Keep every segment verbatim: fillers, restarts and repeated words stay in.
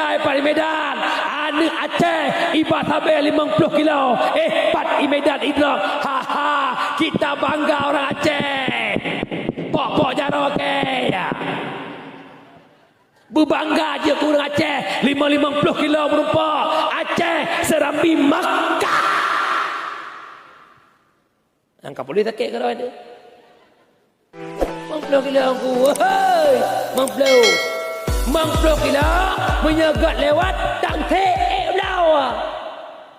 Hai pat i Medan, aneuk Aceh iba sabe limong ploh kilo. Eh, pat i Medan idroe. Ha, ha, kita bangga orang Aceh. Pok-pok jaroe ke, ya. Beubangga jeuet keu ureueng Aceh, limong, limong ploh kilo meurumpok. Aceh, Serambi, Makkah. Nyang ka puléh sakét keudroe teuh. Limong ploh kilo Teungku, wahai! Limong ploh. Limong ploh kilo, meunyoe göt lewat, tang thé ék bloe.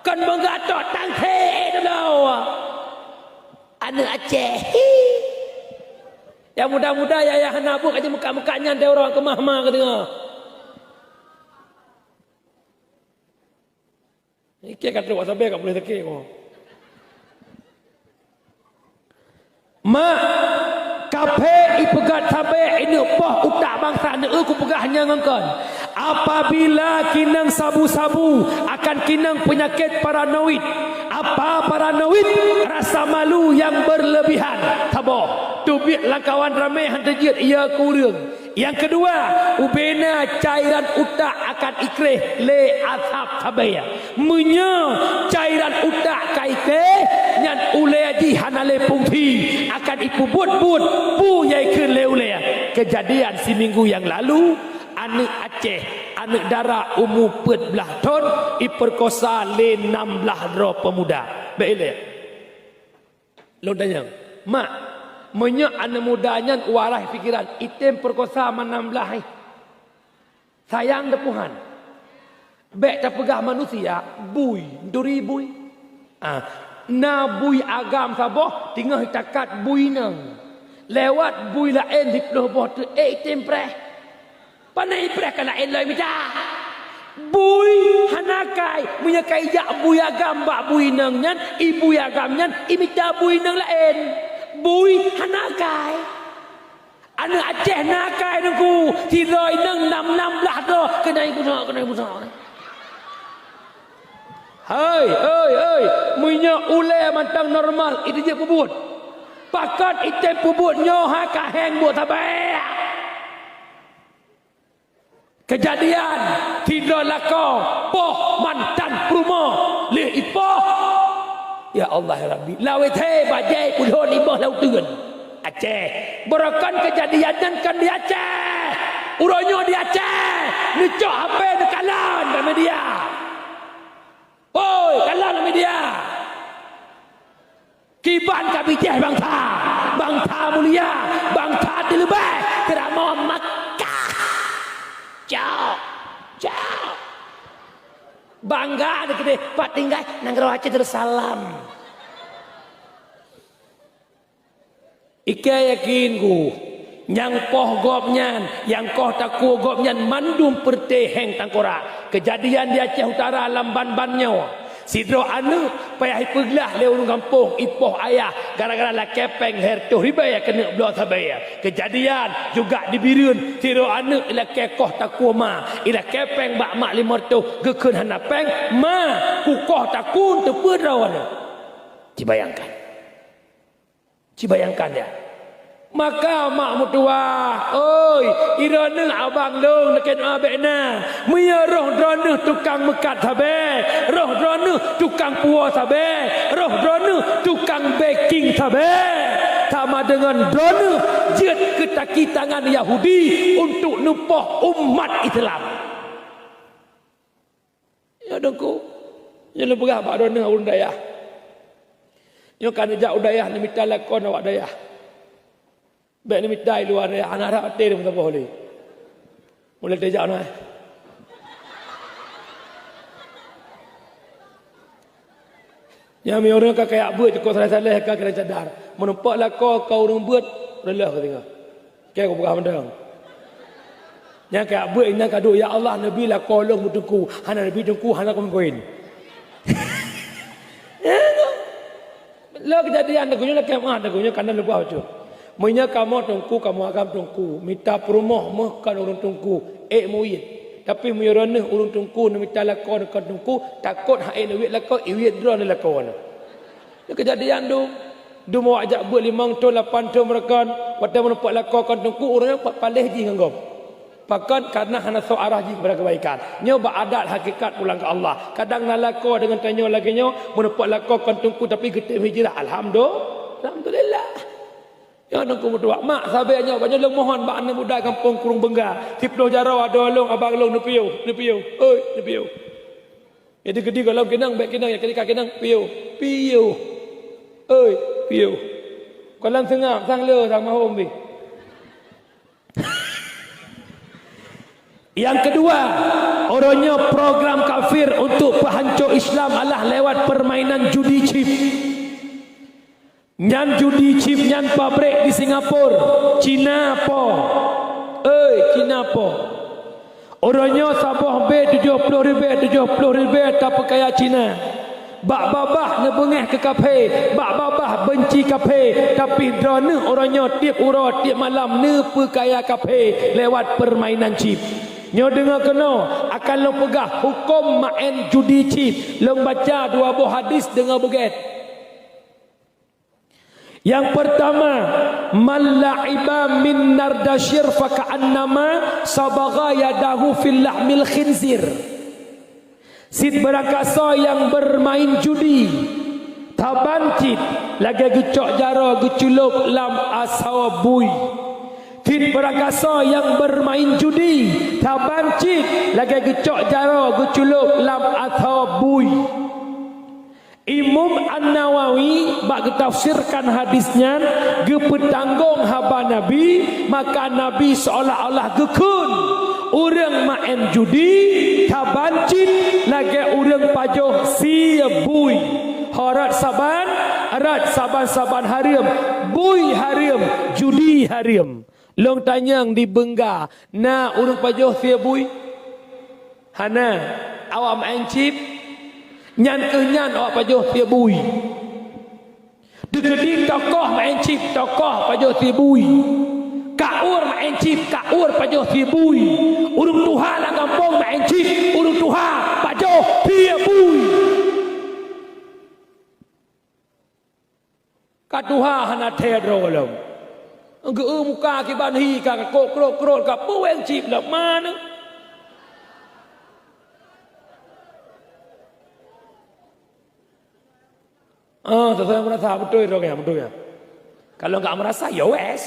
Kon meunyoe göt tok, tang thé ék bloe. Aneuk Aceh. Hi. Nyang muda-muda, ya, ya, hana buet, ka jimeukat-meukat nyan, teuh ureueng keumah-mah geutanyoe. Ikei ka trok, sabe ka puléh sakét ko. Mak, kaphé ipeugöt sabe ineuk poh utak bansa, neu kupeugah nyan ngon kon. Apabila kinong sabu-sabu akan kinong peunyakét paranoid. Apa paranoid? Rasa malu yang berlebihan. Saboh, teubiet lamkawan ramé han teujeuet ia keu ureueng. Nyang keudua, ubena cairan utak akan ikréh lé asab sabe. Meunyoe cairan utak ka ikréh, nyan ulée jih hana lé fungsi, akan ipeubuet-buet peue nyang ikheun lé ulée. Keujadian siminggu nyang lalu, aneuk Aceh, aneuk dara umu peuet blaih thon, ipeukosa lé nam blaih droe peumuda. Bék ilée. Lôn tanyong, "Mak, meunyoe aneuk muda nyan waras pikeran, item peukosa meunan blaih, eh? Sayang teuh Tuhan." Bék tapeugah manusia, bui, turi bui. Ah, na bui agam saboh, teungoh takat bui inong. Lewat bui laén siplôh boh teuh, eh, item preh. Pane ipreh ka laén lom mita. Bui hana kai, meunyoe ka ijak bui agam bak bui inong nyan, i bui agam nyan imita bui inong laén. Bui hana kai. Aneuk Aceh na kai Teungku, sidroe inong nam, nam blaih droe, keunai busok, keunai busok. Hai, hai, hai, meunyoe ulée mantong normal, itu jeuet peubuet. Pakon item peubuet nyoe ha ka héng buet sabe. Keujadian, sidroe lakoe poh mantan peurumoh lheueh ipoh. Ya Allah, ya Rabbi, lawét he bajée pulhon iboh lam uteuen. Aceh, beurokon keujadian nyan kon di Aceh. Uroe nyoe di Aceh, neucok H P neukalon bak media. Oi, kalon bak media. Kiban ka bijéh bansa, bansa mulia, bansa teuleubeh, seuramoe Makkah. Cok, cok. Bangga dikeudeh, pat tinggai nanggroe Aceh Darussalam. Ikei yakin ku, nyang poh gobnyan, nyang koh takue gobnyan mandum peureuté héng tangkorak. Keujadian di Aceh Utara lam ban-ban nyoe. Sidroe aneuk payah ipeuglah lé ureueng gampông ipoh ayah gara-gara lakée péng lhèe reutôh ribèe keuneuk bloe sabèe. Keujadian juga di Bireuen, sidroe aneuk ilakée koh takue ma, ilakée péng bak mak limong reutôh, geukheun hana péng, "Ma, kukoh takue teupeue droe aneuk." Cibayangkan. Cibayangkan, ya. Maka mak meutuwah, oi, droeneueh abang lôn, lakée doa bék na. Meunyoe roh droeneueh tukang meukat sabé, roh droeneueh tukang puwoe sabé, roh droeneueh tukang beking sabé, sama deungon droeneueh jeuet keu taki tangan Yahudi untuk neupoh umat Islam. Nyoe Teungku, nyoe lôn peugah bak droeneueh ureueng dayah. Nyoe ka neujak u dayah neumita lakoe nibak dayah. Bék neumita i luwa dayah, hana rab até meusaboh lé. Mulai teujak na. Nyang meunyoe ureueng ka kajak beuet cukôp saleh-saleh ka keunan cadar. Meunumpak lakoe ka ureueng beuet, reuloh ka singoh. Kée kupeugah mantong. Nyang kajak beuet inan kaduek, "Ya Allah, neubi lakoe lôn bak Teungku, hana neubi Teungku, hana kumen-kumen." Lé keujadian Teungku nyoe lakée meu'ah Teungku nyoe kana leubeh bacut. Meunyoe kamoe Teungku, kamoe agam Teungku, mita peurumoh méuh kon ureueng Teungku, ék meuwiet. Tapi meunyoe droeneueh ureueng Teungku neumita lakoe kon Teungku, takot han ék neuwiet lakoe, iwiet droeneueh lakoe nyoe. Nyoe keujadian dum. Dum awak jak beuet limong thon, lapan thon meurakan, watée meunumpak lakoe kon Teungku, ureueng nyan pa-, paléh jih ngon gob. Pakon? Karena hana soe arah jih kepada kebaikan. Nyoe bak adat hakikat pulang keu Allah. Kadang na lakoe deungon tanyoe lagée nyoe, meureumpok lakoe kon teungku tapi geutem hijrah. Alhamdu-, alhamdulillah. Nyoe teungku meutuah. Mak, sabe nyoe, bak nyoe lôn mohon bak aneuk muda gampông Krueng Beungga. Siploh jaroe adoe lôn, abang lôn, neupiôh, neupiôh. Oi, neupiôh. Jadi keudi gohlom keunong, bék keunong, nyang keudika keunong, piôh, piôh. Oi, piôh. Gohlom seungab, sang le, sang mahom pih. Yang kedua, uroe nyoe program kafir untuk peuhanco Islam adalah lewat permainan judi chip. Nyan judi chip nyan pabrék di Singapura, Cina po. Oi, Cina po. Uroe nyoe saboh bé tujoh ploh ribée, tujoh ploh ribée tapeukaya Cina. Bak babah neubeungéh keu kaphé, bak babah beunci kaphé, tapi droeneuh uroe nyoe tieb uroe, tieb malam neupeukaya kaphé lewat permainan chip. Nyoe deungoe keunoe, akan lôn peugah hukôm maén judi chip. Lôn baca dua boh hadis deungoe beugét. Nyang peurtama, "Man la'iba min nardasyir faka'annama sabagha yadahu fil lahmil khinzir." Cit beurangkasoe nyang beurmain judi, taban cit lagée geucok jaroe geuculôb lam asoe bui. Cit beurangkasoe nyang beurmain judi, taban cit lagée geucok jaroe geuculôb lam asoe bui. Imam An-Nawawi bak geutafsirkan hadis nyan geupeutanggong haba Nabi, maka Nabi seolah-olah geukheun, ureuëng maén judi taban cit lagée ureuëng pajoh sie bui. Ho rot saban, rot saban-saban hareuem, bui hareuem, judi hareuem. Lôn tanyong di Beungga, na ureuëng pajoh sie bui? Hana. Awak maén cip? Nyan keuh nyan awak pajoh sie bui. Dikeudi tokoh maén cip, tokoh pajoh sie bui. Kaur maén cip, kaur pajoh sie bui. Ureuëng tuha lam gampông maén cip, ureuëng tuha pajoh sie bui. Ka tuha hana thée droe lom. Geu muka kiban hi ka kok krot-krot ka puweng cit lom mana. Ah, sesuai merasa betul droe ya, betul ya. Kalau enggak merasa, ya wes.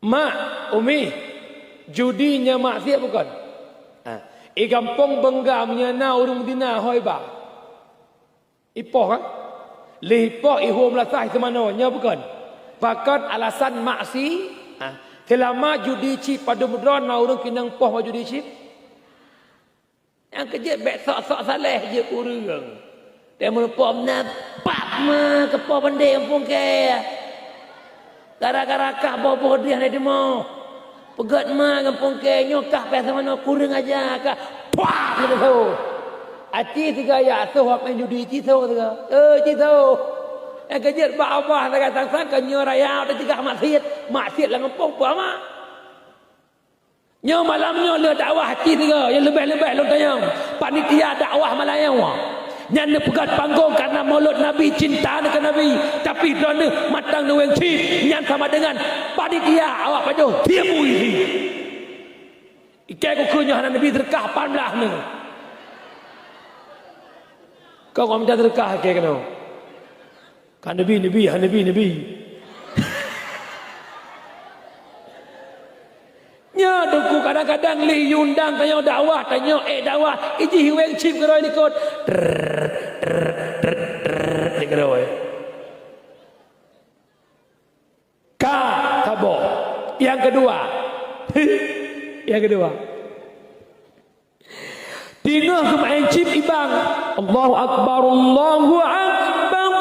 Mak, Umi, judi nyan maksiat bukon? Ha. I gampông Beungga meunyoe na ureuëng meuzina hôi ba. Ipoh kan? Lheuh ipoh ihue meulasah iseumanoe, nyoe bukon? Pakon alasan maksi? Ha. Seulama judi cit padub droe na ureuëng keunong poh bak judi cit? Nyang keujeuet bék sok-sok saleh jeuet keu ureuëng. Teumeureumpok meunan pap ma keupoh bandé gampông kée. Gara-gara kah boh-boh deh hana teumo. Peugét ma gampông kée nyoe kah pih sama nyoe kureueng aja kah. Pah! Gitu. Aci siga ya soh wak main judi ci soh siga. Eh, ci soh. Nyang keujeuet bak Allah sagai sang-sang ka nyoe raya teucegah maksiet. Maksiet lam gampông peue ma? Nyoe malam nyoe le dakwah cit tiga nyang leubeh-leubeh lôn tanyong panitia dakwah Malayu. Nyan neupeugét panggong karena mulod Nabi cinta keu Nabi, tapi droeneuh mantong neuweng cit nyan sama dengan panitia awak pajoh tiep bui. Ikei kukheun nyoe hana neubi seudeukah pan blah neuh. Kau ngom seudeukah ikei keunoe. Ka neubi, neubi, hana neubi, neubi. Nyoe teungku kadang-kadang lé iundang tanyoe dakwah, tanyoe ék dakwah, ijih iweng cit keudroe likot. Trrrr, trrrr, trrrr, trrrr, di keudroe. Ka saboh. Nyang keudua. Nyang keudua. Teungoh geumaén cit ibang. Allahu Akbar, Allahu Akbar.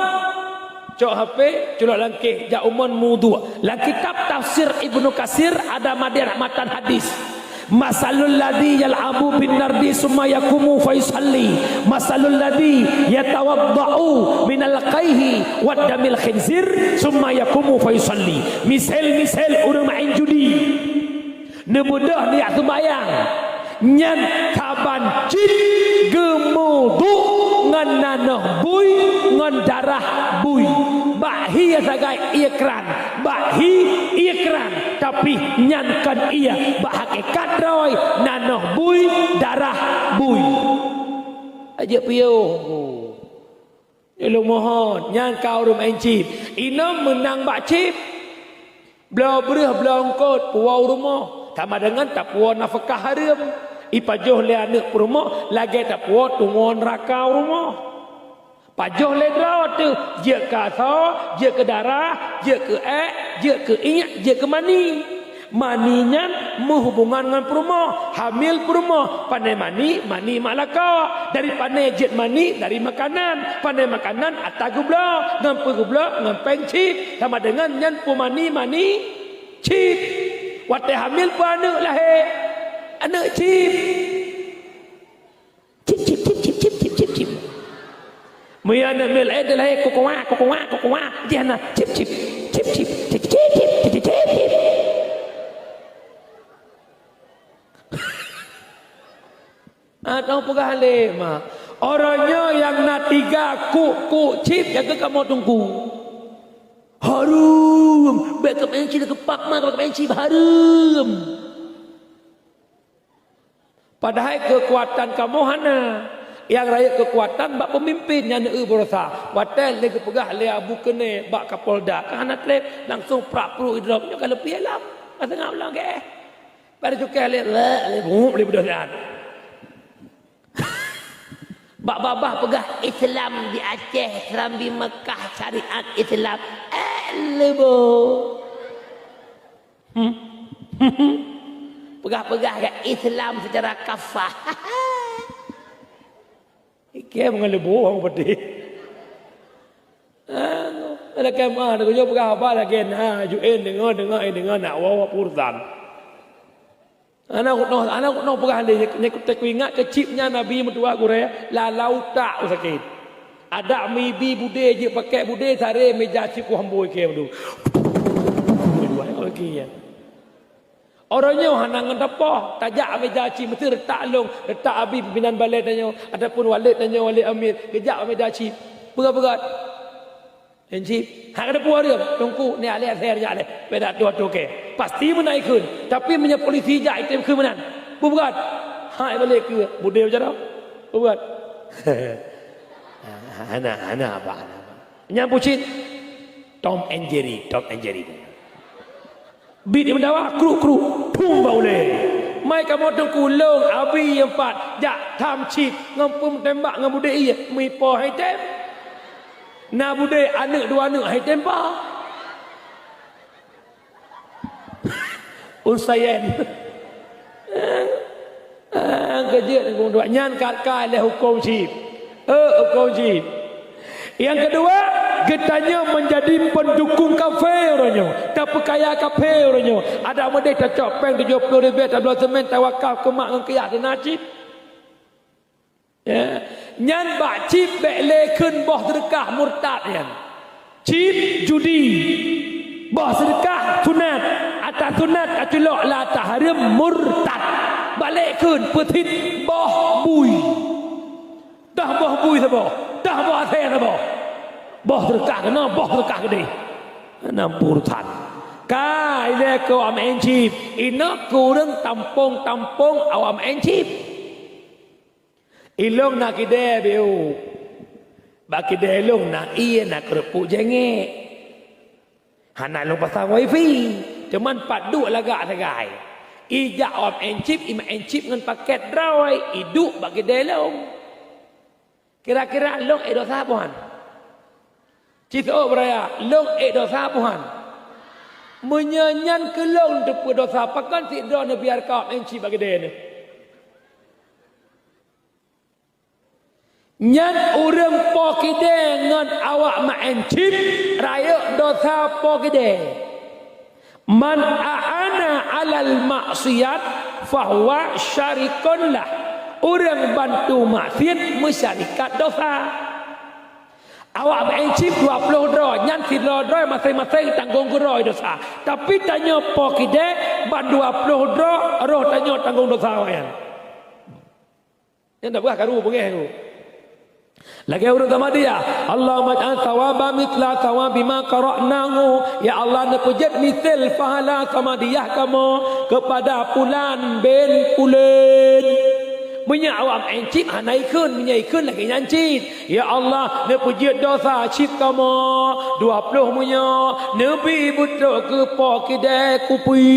Cok H P, culok langkéh, jak umon mudhu. Lam kitab tafsir Ibnu Katsir ada madé matan hadis. Masalul ladzi yal'abu bin nardi summa yaqumu fa yusalli. Masalul ladzi yatawadda'u minal qaihi wad damil khinzir summa yaqumu fa yusalli. Misel-misel ureuëng maén judi. Neubeudôh neujak sumbayang, nyan saban cit geumudhu ngon nanoh bui ngon darah bui. Bak Hi sagai ié kran, bak hi ié kran, tapi nyan kon ié, bak hakikat droe nanoh bui, darah bui. Aja piôh. Lôn mohon, nyan ka ureuëng maén cip. Inong meunang bak cip. Bloe breueh, bloe eungkôt, puwoe u rumoh. Sama deungon tapuwoe nafeukah hareuem. Ipajoh lé aneuëk peurumoh, lagée tapuwoe tungoe neuraka u rumoh. Pajoh lé droe teuh, jeuet keu asoe, jeuet keu darah, jeuet keu ék, jeuet keu iék, jeuet keu mani. Mani nyan meuhubongan ngon peurumoh, hamil peurumoh, pane mani, mani mak lakoe. Dari pane jeuet mani, dari makanan. Pane makanan ata geubloe, ngon peue geubloe, ngon péng cip. Sama deungon nyan peue mani, mani cip. Watée hamil peue aneuëk lahé, aneuëk cip. Cip, cip, cip, cip, cip, cip, cip, cip. Meunyoe aneuk miet laén teulahé kukuwa, kukuwa, kukuwa, jih na cip, cip, cip, cip, cip, cip, cip, cip, cip, cip. Ah, tong peugah lé mak. Uroe nyoe nyang na tiga kuk-kuk cip jaga kamoe teungku. Hareuem, bék keumaén cip keupak ma, bék keumaén cip hareuem. Padahai keukuatan kamoe hana. Nyang rayeuk keukuatan bak peumimpén nyang neueu beurosa. Watée lé geupeugah lé Abu Keuné bak Kapolda, ka hana treb, langsung prak pruek idrop nyoe ka leupie lam. Ka seungab lom geuéh. Bak cukéh lé, lé, lé, buet lé beudôh nyan. Bak babah peugah Islam di Aceh, Islam di Mekah, syariat Islam. Eh, leubo. Hmm. Peugah-peugah ke Islam secara kafah. Ikém ngon leubo ureuëng peudeh. Ah, ada kém ah, ada kujok peugah haba lagée na, UN deungoe, deungoe, eh, deungoe nak wawa pursan. Aneuk keunoe, aneuk keunoe peugah lé, nyan kuteuingat keu cip nyan Nabi meutuah gurée, lalau utak sakét. Adak mibi budé jeuet pakèk budé, saré méja cip kuh amboi kèe meudeh. Uroe nyoe hana ngon tapoh, tajak méja cip meusti reutak lôn, reutak Abi pimpinan balè tanyoe, ataupun walét tanyoe, walét amir, geujak méja cip. Peugah-peugah. Maén cip, hana teupeu hareuem, teungku, ni alèh asèe jak lé, beda tuha-tuha kèe. Pasti meunan ikheun, tapi meunyoe polisi jak item kheun meunan, beubuet. Hai balek keu budé jaroe, beubuet. Hana, hana apa, hana apa. Nyang bucin, Tom and Jerry, Tom and Jerry. Bit meudawa, kruk, kruk, thum bak ulèe. Mai kamoe teungku lôn, abi nyang pat, jak tham cit, ngon peum tembak ngon budé ié, meuipoh hai tem. Na budé aneuk dua aneuk hai tem pa. Unsayen. Ah, keujeuet ngon dua nyan ka, ka lé huköm cit. Eh, huköm cit. Nyang keudua, geutanyoe meunjadi peundukong kafé uroe nyoe, tapeukaya kafé uroe nyoe. Adak meudeh tacok péng tujoh ploh ribèe, tabloe seumén, tawakaf keu mak ngon keu yah, teunak cit. Ya. Nyan bak cit bèk lé kheun boh seudeukah murtad nyan. Cit judi. Boh seudeukah sunat. Ata sunat taculok la tahareuem murtad. Balek kheun peusit boh bui. Dah boh bui saboh, dah boh asèe saboh. Boh seudeukah keunoe, boh seudeukah keudeh. Nam puluh that. Ka ilèe keu awak maén cit, inoe keu ureueng tampông-tampông awak maén cit. Ilông na kidèe biu. Bak kidèe ilông na ié, na keureupuk jengek. Hana lôn pasang wifi, teuma pat duek lagak sagai. Ijak awak maén cit, imaén cit ngon pakèt droe, iduek bak kidèe lông. Kira-kira lông ék dosa boh han? Cit seuôt beuraya, lông ék dosa boh han? Meunyoe nyan keu lông teupeue dosa, pakon sidroe neubiarkan awak maén cit bak kidèe nyoe? Nyan ureueng po kidèe ngon awak maén cit, rayeuk dosa po kidèe. Man a'ana 'alal maksiyat fahuwa syarikun lah. Ureueng bantu maksiet meusyarikat dosa. Awak maén cit dua ploh droe, nyan sidroe droe maséng-maséng tanggong keudroe dosa. Tapi tanyoe po kidèe ban dua ploh droe roh tanyoe tanggong dosa awaknyan. Nyan dak peugah karu beungéh tu. Lagèe ureueng Samadiyah, "Allahumma ij'al thawaba mithla thawabi man qara'nahu." Ya Allah, neupeujeuet misel pahala Samadiyah kamoe keupada pulan bin pulan. Meunyoe awak meu'en chip hana ikheun, meunyoe ikheun lagèe nyan cit. Ya Allah, neupeujeuet dosa chip kamoe dua ploh meunyoe neubi beutrok keu po keudè kupi.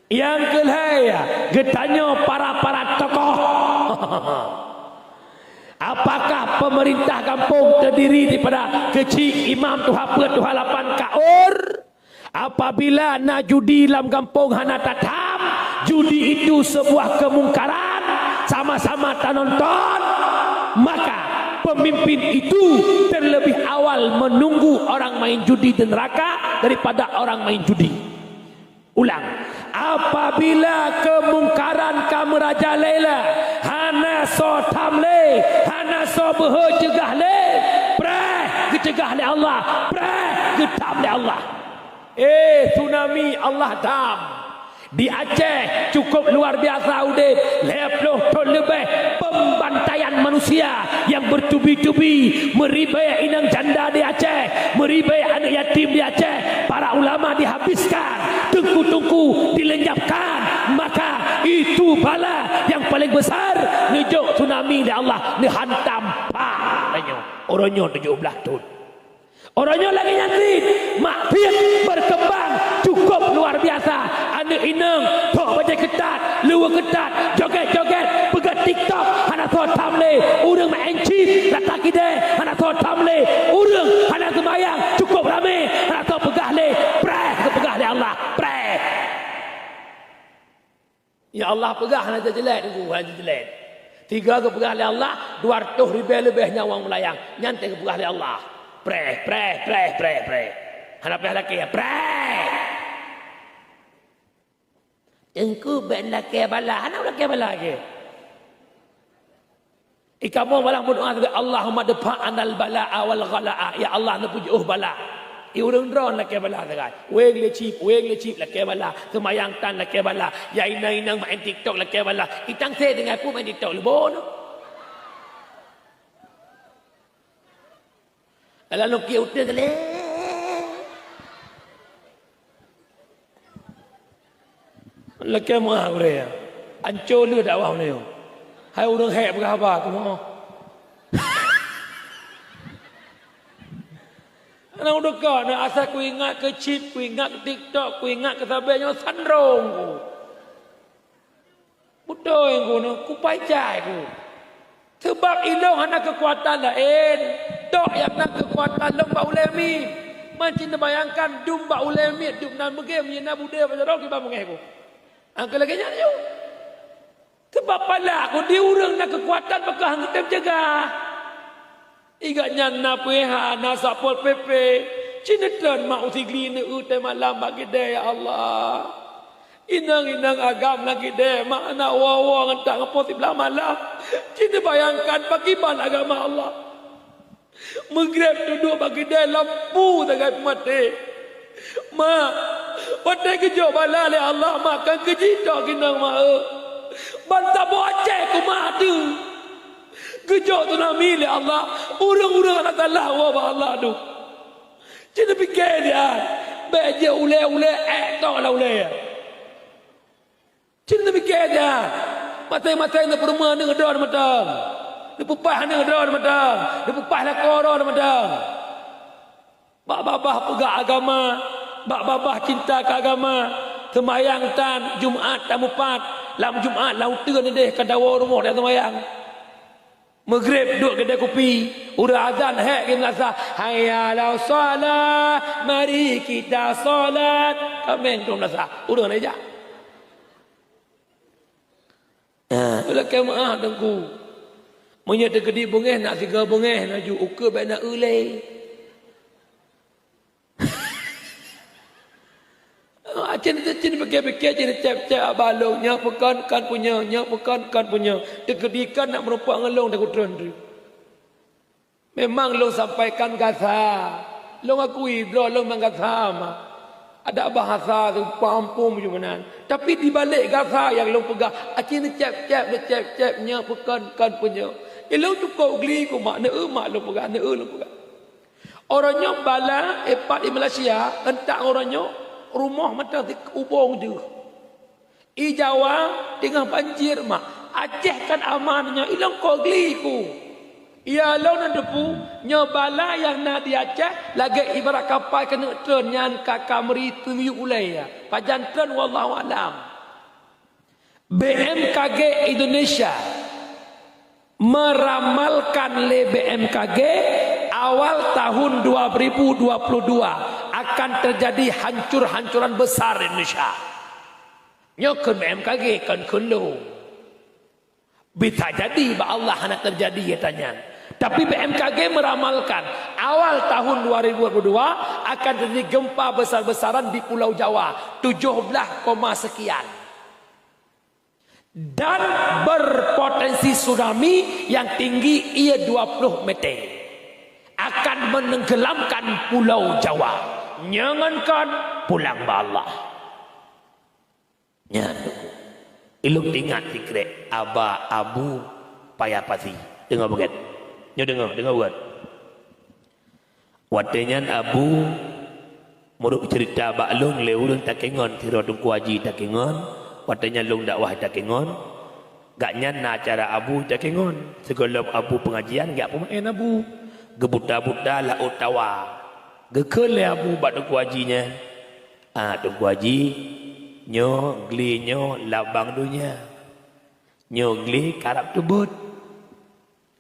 Nyang keulhèe, geutanyoe para-para tokoh. Apakah pemerintah gampông teudiri daripada keuchik, imam, tuha peuet, tuha lapan, kaur? Apabila na judi lam gampông hana tatham, judi itu sebuah kemungkaran, sama-sama tanonton, maka pemimpin itu terlebih awal menunggu orang main judi di neraka daripada orang main judi. Ulang, apabila kemungkaran ka meurajalela, hana soe tham lé, hana soe beuhe ceugah lé, preh geuceugah lé Allah, preh geutham lé Allah. Eh, tsunami Allah tham. Di Aceh cukup luar biasa udeb, lhèe ploh thon leubeh pembantaian manusia nyang bertubi-tubi, meuribèe inong janda di Aceh, meuribèe aneuk yatim di Aceh, para ulama dihabiskan, teungku-teungku dilenyapkan, maka itu bala nyang paleng besar neujok tsunami lé Allah neuhantam pat tanyoe. Uroe nyoe tujoh blah thon. Uroe nyoe lagèe nyan cit, maksiet berkembang cukup luar biasa. Aneuk inong, trok bajèe keutat, luweue keutat, joget-joget, peugah TikTok, hana soe tham lé. Ureueng main chip, rata keudè, hana soe tham lé. Ureueng hana seumayang, cukup ramè, hana soe peugah lé. Preh geupeugah lé Allah, preh. Ya Allah peugah hana jeuet, hana jeuet. Tiga geupeugah lé Allah, dua reutôh ribèe leubeh nyawöng meulayang. Nyan teuh geupeugah lé Allah. Preh, preh, preh, preh, preh. Hana payah lakèe, preh. Teungku bèk lakèe bala, hana lakèe bala lagèe. I kamoe malah meudoa sagai, "Allahumma dfa' 'anal bala'a wal ghala'a." Ya Allah, neupeujiôh bala. I ureueng droe lakèe bala sagai. Weng lé chip, weng lé chip lakèe bala. Seumayang tan lakèe bala. Ya inong-inong main TikTok lakèe bala. I tang sè tinggai peue main TikTok leubo nyoe. Alah lôn kiek uteuen lé. Lakèe meu'ah gurèe. Anco lheueh dakwah meunyoe. Hai ureueng hék peugah haba keumoe. Aneuk deukak na asai kuingat keu chip, kuingat keu TikTok, kuingat keu sabe nyoe sandrong ku. Beutôi ku nyoe, kupai cai ku. Seubab ilôn hana keukuatan laén, tok nyang na keukuatan lôn bak ulèe miet. Man cit neubayangkan dum bak ulèe miet, dum nan beugèe meunyoe na budé bak jaroe kiban beungèh ku. Angka lagèe nyan yôh. Seubab pala ku di ureueng na keukuatan pakon han geutem ceugah. I gobnyan na P H, na Satpol P P, ci neutreun mak u Sigli neueu teuh malam bak keudè, ya Allah. Inong-inong agam lam keudè, mak na woe-woe ngon tak ngon po siblaih malam. Ci neubayangkan pakiban agama Allah. Meugreb duduek bak keudè lampu sagai peumaté. Mak, watèe geujok bala lé Allah, mak kan keujitok keunoe mak eu. Ban saboh Aceh kumat ateueh. Geujok tsunami lé Allah, ureueng-ureueng hana salah woe bak Allah duek. Ci neupike nyan, bèk jeuet ulèe-ulèe, èk tok lam ulèe. Ci neupike nyan, maséng-maséng neupeurumoh aneuk droe mantong, neupeupaih aneuk droe mantong, neupeupaih lakoe droe mantong. Bak babah peugah agama, bak babah cinta keu agama, seumayang tan, Jumat tamupat, lam Jumat lam uteuen ideh ka dawoe rumoh dak seumayang. Meugreb duek keudè kupi, ureueng azan hék di meunasah, "Hayya 'alas shalah, mari kita sholat." Ka meng di meunasah, ureueng hana jak. Ha, lakèe meu'ah Teungku. Meunyoe teukeudi beungèh, nak sigoe beungèh laju, ukeue bèk na eu lé. Ah, cen, cen, pike-pike, cen cep-cep abah lôn, nyoe peukon, kon punyueng, nyoe peukon, kon punyueng. Teukeudi kon nak meurumpok ngon lôn, takot treun treun. Memang lôn sampaikan gasa. Lôn akui, droe lôn memang gasa mah. Ada bahasa tu pampung macam meunan. Tapi di balik gasa nyang lôn peugah, aci neucép-cép, neucép-cép, nyoe peukon, kon peunyoe. Ilôn cukôp gli ku mak, neu mak lôn peugah, neu lôn peugah. Uroe nyoe bala ipat di Malaysia, entak uroe nyoe rumoh mantong si ubong jeuh. I Jawa teungoh banjir mak. Aceh kan aman nyoe, ilôn kok gli ku. Ya lôn na teupeu, nyoe bala nyang na di Aceh lagèe ibarat kapai keuneuk treun nyan ka kamri teumiyup ulèe ya. Pajan treun wallahu alam. B M K G Indonesia meramalkan lé B M K G awal tahun dua ribu dua puluh dua akan terjadi hancur-hancuran besar di Indonesia. Nyoe kheun B M K G, kon kheun lôn. Bisa jadi bak Allah hana terjadi, katanya. Tapi B M K G meramalkan, awal tahun dua ribu dua puluh dua akan terjadi gempa besar-besaran di Pulau Jawa, tujuh belas koma sekian. Dan berpotensi tsunami yang tinggi ia dua puluh meter. Akan menenggelamkan Pulau Jawa. Nyangankan pulang bak Allah. Nyan, Teungku. Ilôn teuingat sikrek Aba Abu Paya Pasi. Deungö beugöt. Nyoe deungö, deungö beugöt. Watèe nyan Abu meurok ceurita bak lôn lé ureueng Takengon, sidroe Teungku Haji Takengon. Watèe nyan lôn dakwah Takengon. Gobnyan na acara Abu Takengon. Sigohlom Abu pengajian, geujak peumaén Abu. Geubuta-buta laôt tawa. Geukheun lé Abu bak Teungku Haji nyan. Ah, Teungku Haji, nyoe glé nyoe labang donya. Nyoe glé karab teubeuet.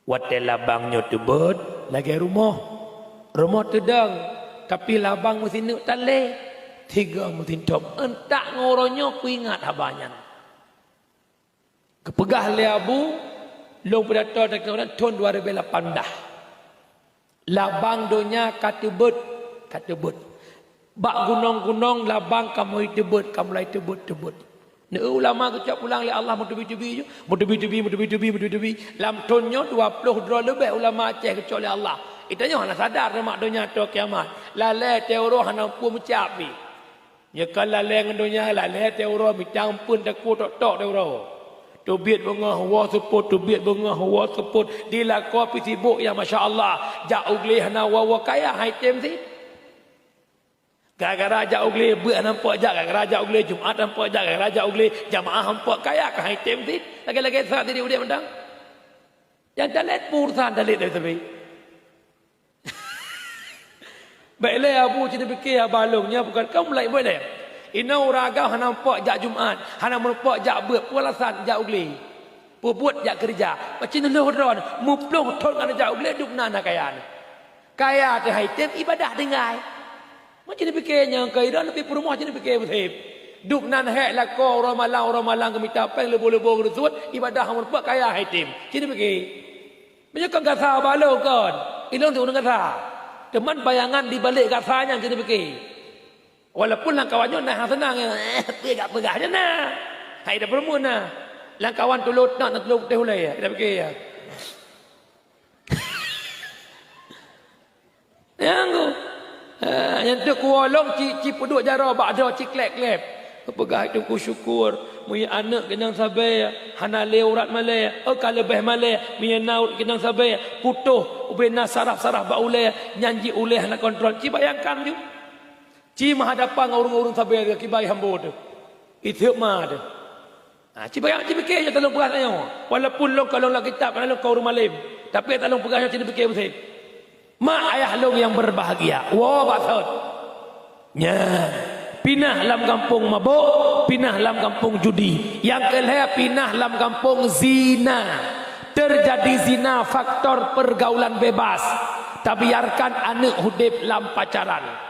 Watèe labang nyoe teubeuet lagèe rumoh. Rumoh teudong, tapi labang meusineuk tan lé. Tiga meusintom. Entak ngon uroe nyoe kuingat haba nyan. Geupeugah lé Abu, lôn pidato teuka thon dua ribu lapan belas. Labang donya ka teubeuet, ka teubeuet. Bak gunong-gunong labang ka mulai teubeuet, ka mulai teubeuet, teubeuet. Neu ulama geucok pulang lé Allah meuteubi-teubi ju, meuteubi-teubi, meuteubi-teubi, meuteubi-teubi. Lam thon nyoe dua ploh droe leubeh ulama Aceh geucok lé Allah. Geutanyoe hana sadar nibak donya ateueh kiamat. Lalè teuh uroe hana peue meucap pih. Nyoe ka lalè ngon donya, lalè teuh uroe, mita ampeuen takue tok-tok teuh uroe. Teubiet beungoh woe seupôt, teubiet beungoh woe seupôt, di lakoe pih sibok nyang masya Allah. Jak u glé hana woe-woe kaya, hai tem sit. Gara-gara jak u glé beuet hana meupeujak, gara-gara jak u glé Jumat hana meupeujak, gara-gara jak u glé jamaah hana meupeujak, kaya ka hai tem sit. Lagèe-lagèe sa sit udép mantong. Nyang talét pun urusan talét dari sabe. Bèk lé Abu ci neupike haba lôn, nyan bukon kaum laén, bèk lé. Inoe ureueng agam hana meupeujak Jumat, hana meupeujak beuet, peue alasan jak u glé. Peubuet jak keureuja. Macam nyoe lôn droe, meuploh thon hana jak u glé, dum na na kaya na. Kaya teuh hai tem ibadah tinggai. Macam neupike nyang keu droe leubeh peurumoh ci neupike beusép. Dum na hék lakoe uroe malam, uroe malam geumita péng, leuboh-leuboh geureusuet, ibadah hana meupeujak, kaya hai tem. Ci neupike. Meunyoe kon gasa bak lôn kon, ilôn sit ureueng gasa. Teuma bayangan di balek gasa nyan ci neupike. Walaupun lam kawan nyoe na hana seunang, eh, peugah-peugah je na. Hai dah peureumeun na. Lam kawan tulô teunak na tulô putéh ulèe, dah pike ya. Nyang ku. Ha, nyang tu kuwalong ci, ci peuduek jaroe bak droe ci klep-klep. Peugah Teungku Syukur, meunyoe aneuk keunong sabe, hana lé urat malèe, oh ka leubeh malèe, meunyoe na urat keunong sabe, putôh, ubé na saraf-saraf bak ulèe, nyan jih ulèe hana kontrol. Ci bayangkan ju. Ci meuhadapan ngon ureueng-ureueng sabe kiban hambo teuh. Iteuek ma teuh. Ha, ci bayang ci pike nyang talôn peugah nyoe. Walaupun lôn ka lôn lam kitab, ka lôn ka ureueng malém, tapi nyang talôn peugah nyoe ci neupike beusép. Mak ayah lôn nyang berbahagia, woe bak thon. Nyan, pinah lam gampông mabök, pinah lam gampông judi. Nyang keu lhèe pinah lam gampông zina. Terjadi zina faktor pergaulan bebas. Tabiarkan aneuk udép lam pacaran.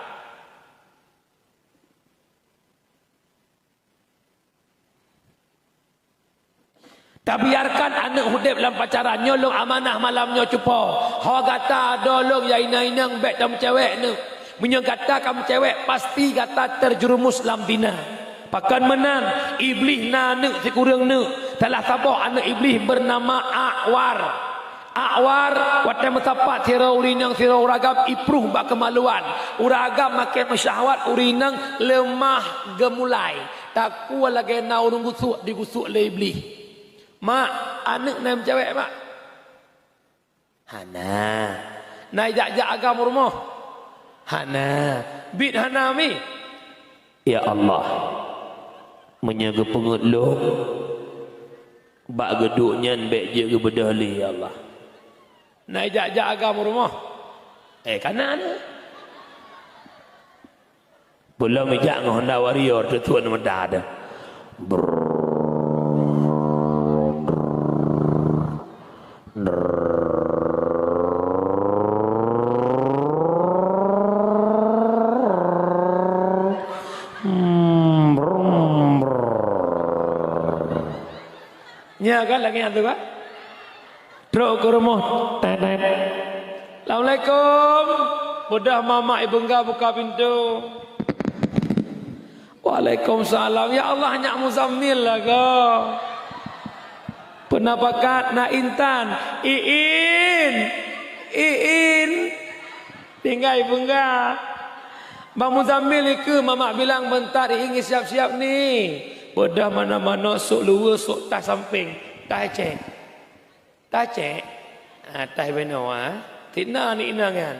Tabiarkan aneuk udép lam pacaran. Nyoe lôn amanah malam nyoe cupo. Ho gata droe lôn nyang inong-inong bèk tameucewek neuk. Meunyoe gata ka meucewek, pasti gata terjerumus lam zina. Pakon meunan, Iblih na neuk sikureueng neuk. Salah saboh aneuk Iblih bernama A'war. Akwar, watée meusapat sidroe ureuëng inong sidroe ureuëng agam, ipruh bak keumaluan. Ureuëng agam makai meusyahwat, ureuëng inong leumah geumulai. Takue lagée na ureuëng gusuk, digusuk lé Iblih. "Mak, aneuëk na meucewek, Mak?" "Hana." "Na jak-jak agam u rumoh?" "Hana." "Biet hana mi?" "Ya Allah, meunyoe geupeungeut lôn, bak geuduek nyan bék jeuet geubeudôh lé, ya Allah." "Na jak-jak agam u rumoh?" "Eh, kana na." Peulom ijak ngon Honda Warrior, teutuan meuda dah. Brrrr. Nya kan lagée nyan tu kan? Trok keu rumoh, tet, tet. "Assalamualaikum." Beudôh mamak ibeungga buka pintoe. "Waalaikumsalam. Ya Allah, nyak Muzammil lagoe. Peue na pakat, na intan?" "Iin, iin." Tinggai beungga. "Bang Muzammil, ikeu mamak bilang beuntar, iin siap-siap ni." Beudôh manoe-manoe, sôk luweue, sôk taih sampéng, taih cék. Taih cék, ah, taih binoe, ah. Tieb na aneuk inong nyan.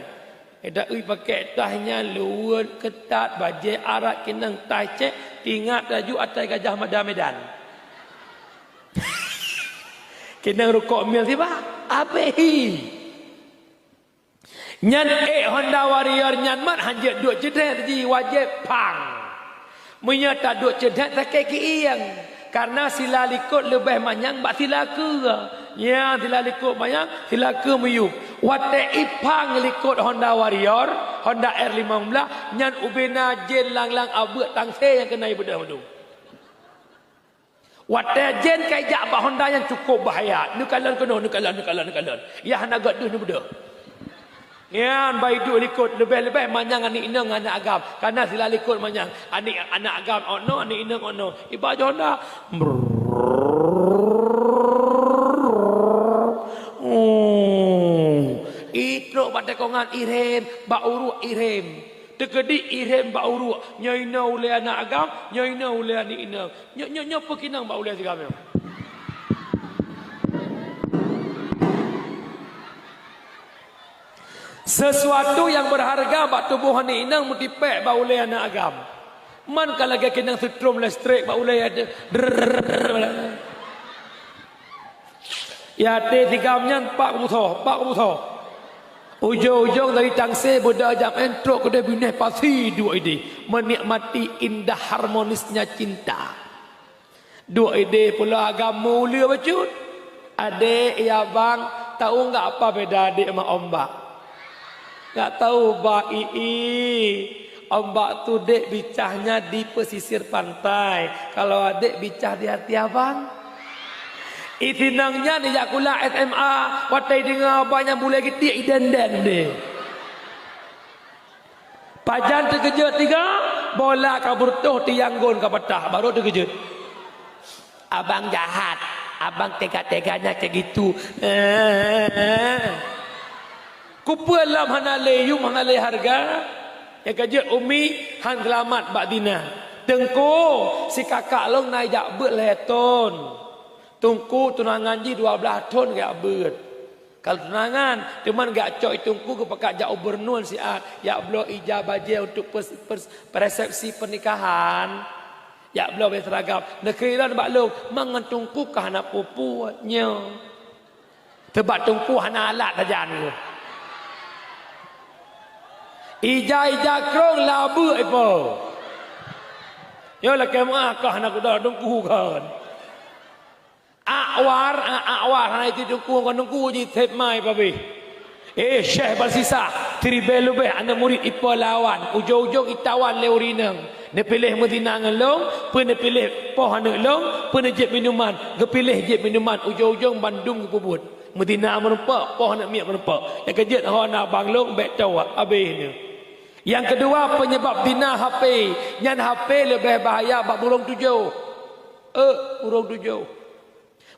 Ida ui pakék taih nyan, luweue keutat, bajée arat, keuneuk taih cék, tingat laju atai Gajah Mada Medan. Keuneuk rukok mil tiba, abéh hi. Nyan ék Honda Warrior nyan mat hanjeuet duek ceudet jih, wajéb pang. Meunyoe taduek ceudet sakét keuieng, kareuna sila likot leubeh manyang bak sila keue. Nyan sila likot manyang, sila keue miyueb. Watée ipang likot Honda Warrior, Honda R lima belas, nyan ubena jén lang-lang abeuet tangse nyang keunai beudôh mandum. Watée jén ka ijak bak Honda nyan cukôp bahaya. Neukalon keunoe, neukalon, neukalon, neukalon. Yah hana gét deuh neubeudôh. Nyan bak iduek likot, leubeh-leubeh manyang aneuk inong ngon aneuk agam. Kareuna sila likot manyang. Aneuk, aneuk agam ôk noe, aneuk inong ôk noe. Iba jih Honda. Brrrr. Hmm. Itrok bak tikongan irem, bak uruek irem. Teukeudi irem bak uruek, nyoe inoe ulée aneuk agam, nyoe inoe ulée aneuk inong. Nyoe, nyoe, nyoe peue keunan bak ulée si agam nyoe? Sesuatu nyang berharga bak tuboh aneuk inong meutipék bak ulée aneuk agam. Man ka lagée keunan seutrom listrik bak ulée aneuk. Drrrr. Ya, até si agam nyan pak kubusoe, pak kubusoe. Ujong-ujong dari tangse beudôh jam en trok keudeh binéh pasi duek idéh, menikmati indah harmonisnya cinta. Duek idéh pulo agam meuleue bacut. Adék, ya bang, tahu enggak apa beda adék sama ombak? Enggak tahu, Bang. Ii, ombak tu dek bicahnya di pesisir pantai. Kalau adék bicah di hati abang. Itinang nyan ijak kuliah S M A, watée deungoe abang nyang bulée geutik idendeng deh. Pajan teukeujot tiga, bola ka beureutoh tiang gon ka patah, baru teukeujot. Abang jahat, abang tega-teganya kayak gitu. Kupeue lom hana lé yum, hana lé harga? Nyang ka jeuet umi han seulamat bak zina. Teungku, si kakak lôn na jak beuet lhée thon. Teungku tunangan jih dua blaih thon jak beuet. Ka lheueh tunangan, teuma geujak cok i teungku geupakat jak u Beureunuen siat, jak bloe ija bajée untuk pers-, pers-, resepsi pernikahan. Jak bloe bajée seragam. Neukira bak lôn, mangat teungku ka hana peue-peue nyoe. Teuma teungku hana alat sajan nyoe. Ija-ija krong labeuk ipo. Nyoe lakée meuah ka hana kuda teungku kan. Akwar, a-, akwar, hana iti teungku ngon teungku jitép mai pabéh. Eh, Syekh Balsisah, siribée leubeh aneuk murit ipeulawan, ujong-ujong itawan lé ureueng inong. Neupiléh meuzina ngon lôn, peu neupiléh poh aneuk lôn, peu neujép minuman, geupiléh jép minuman, ujong-ujong bandum geupeubuet. Meuzina meurumpok, poh aneuk miet meurumpok. Nyang keujeuet ho na bang lôn, bék tawak, abéh nyoe. Nyang keudua, peunyeubab zina H P. Nyan H P leubeh bahaya bak burông tujoh. Eh, burông tujoh.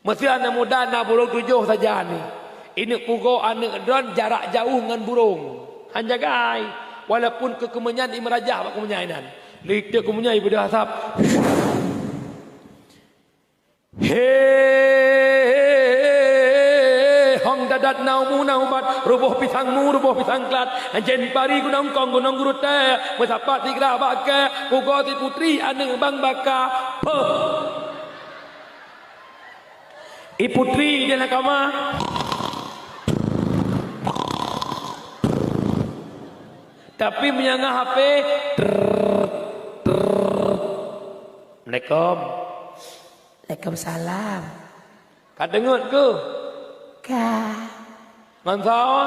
Meusé aneuk muda na burông tujoh sajan ni. Ineuk pugoe aneuk droen jarak jauh ngon burông. Han jagai. Walaupun keu keumeunyan imeurajah bak keumeunyan inan. Lé teuk keumeunyan ibeudôh asap. He, hong dadat na umu na ubat, ruboh pisang mu, ruboh pisang klat, anjen pari gunong kong, gunong gurutée, meusapat sigra bak kée, pugoe si putri aneuk bang baka. Peuh! I putri di lam kama. Tapi meunyo ngon H P, trrrr, trrrr. Assalamualaikum. Waalaikumsalam. Ka deungon keuh? Ka. Ngon soe?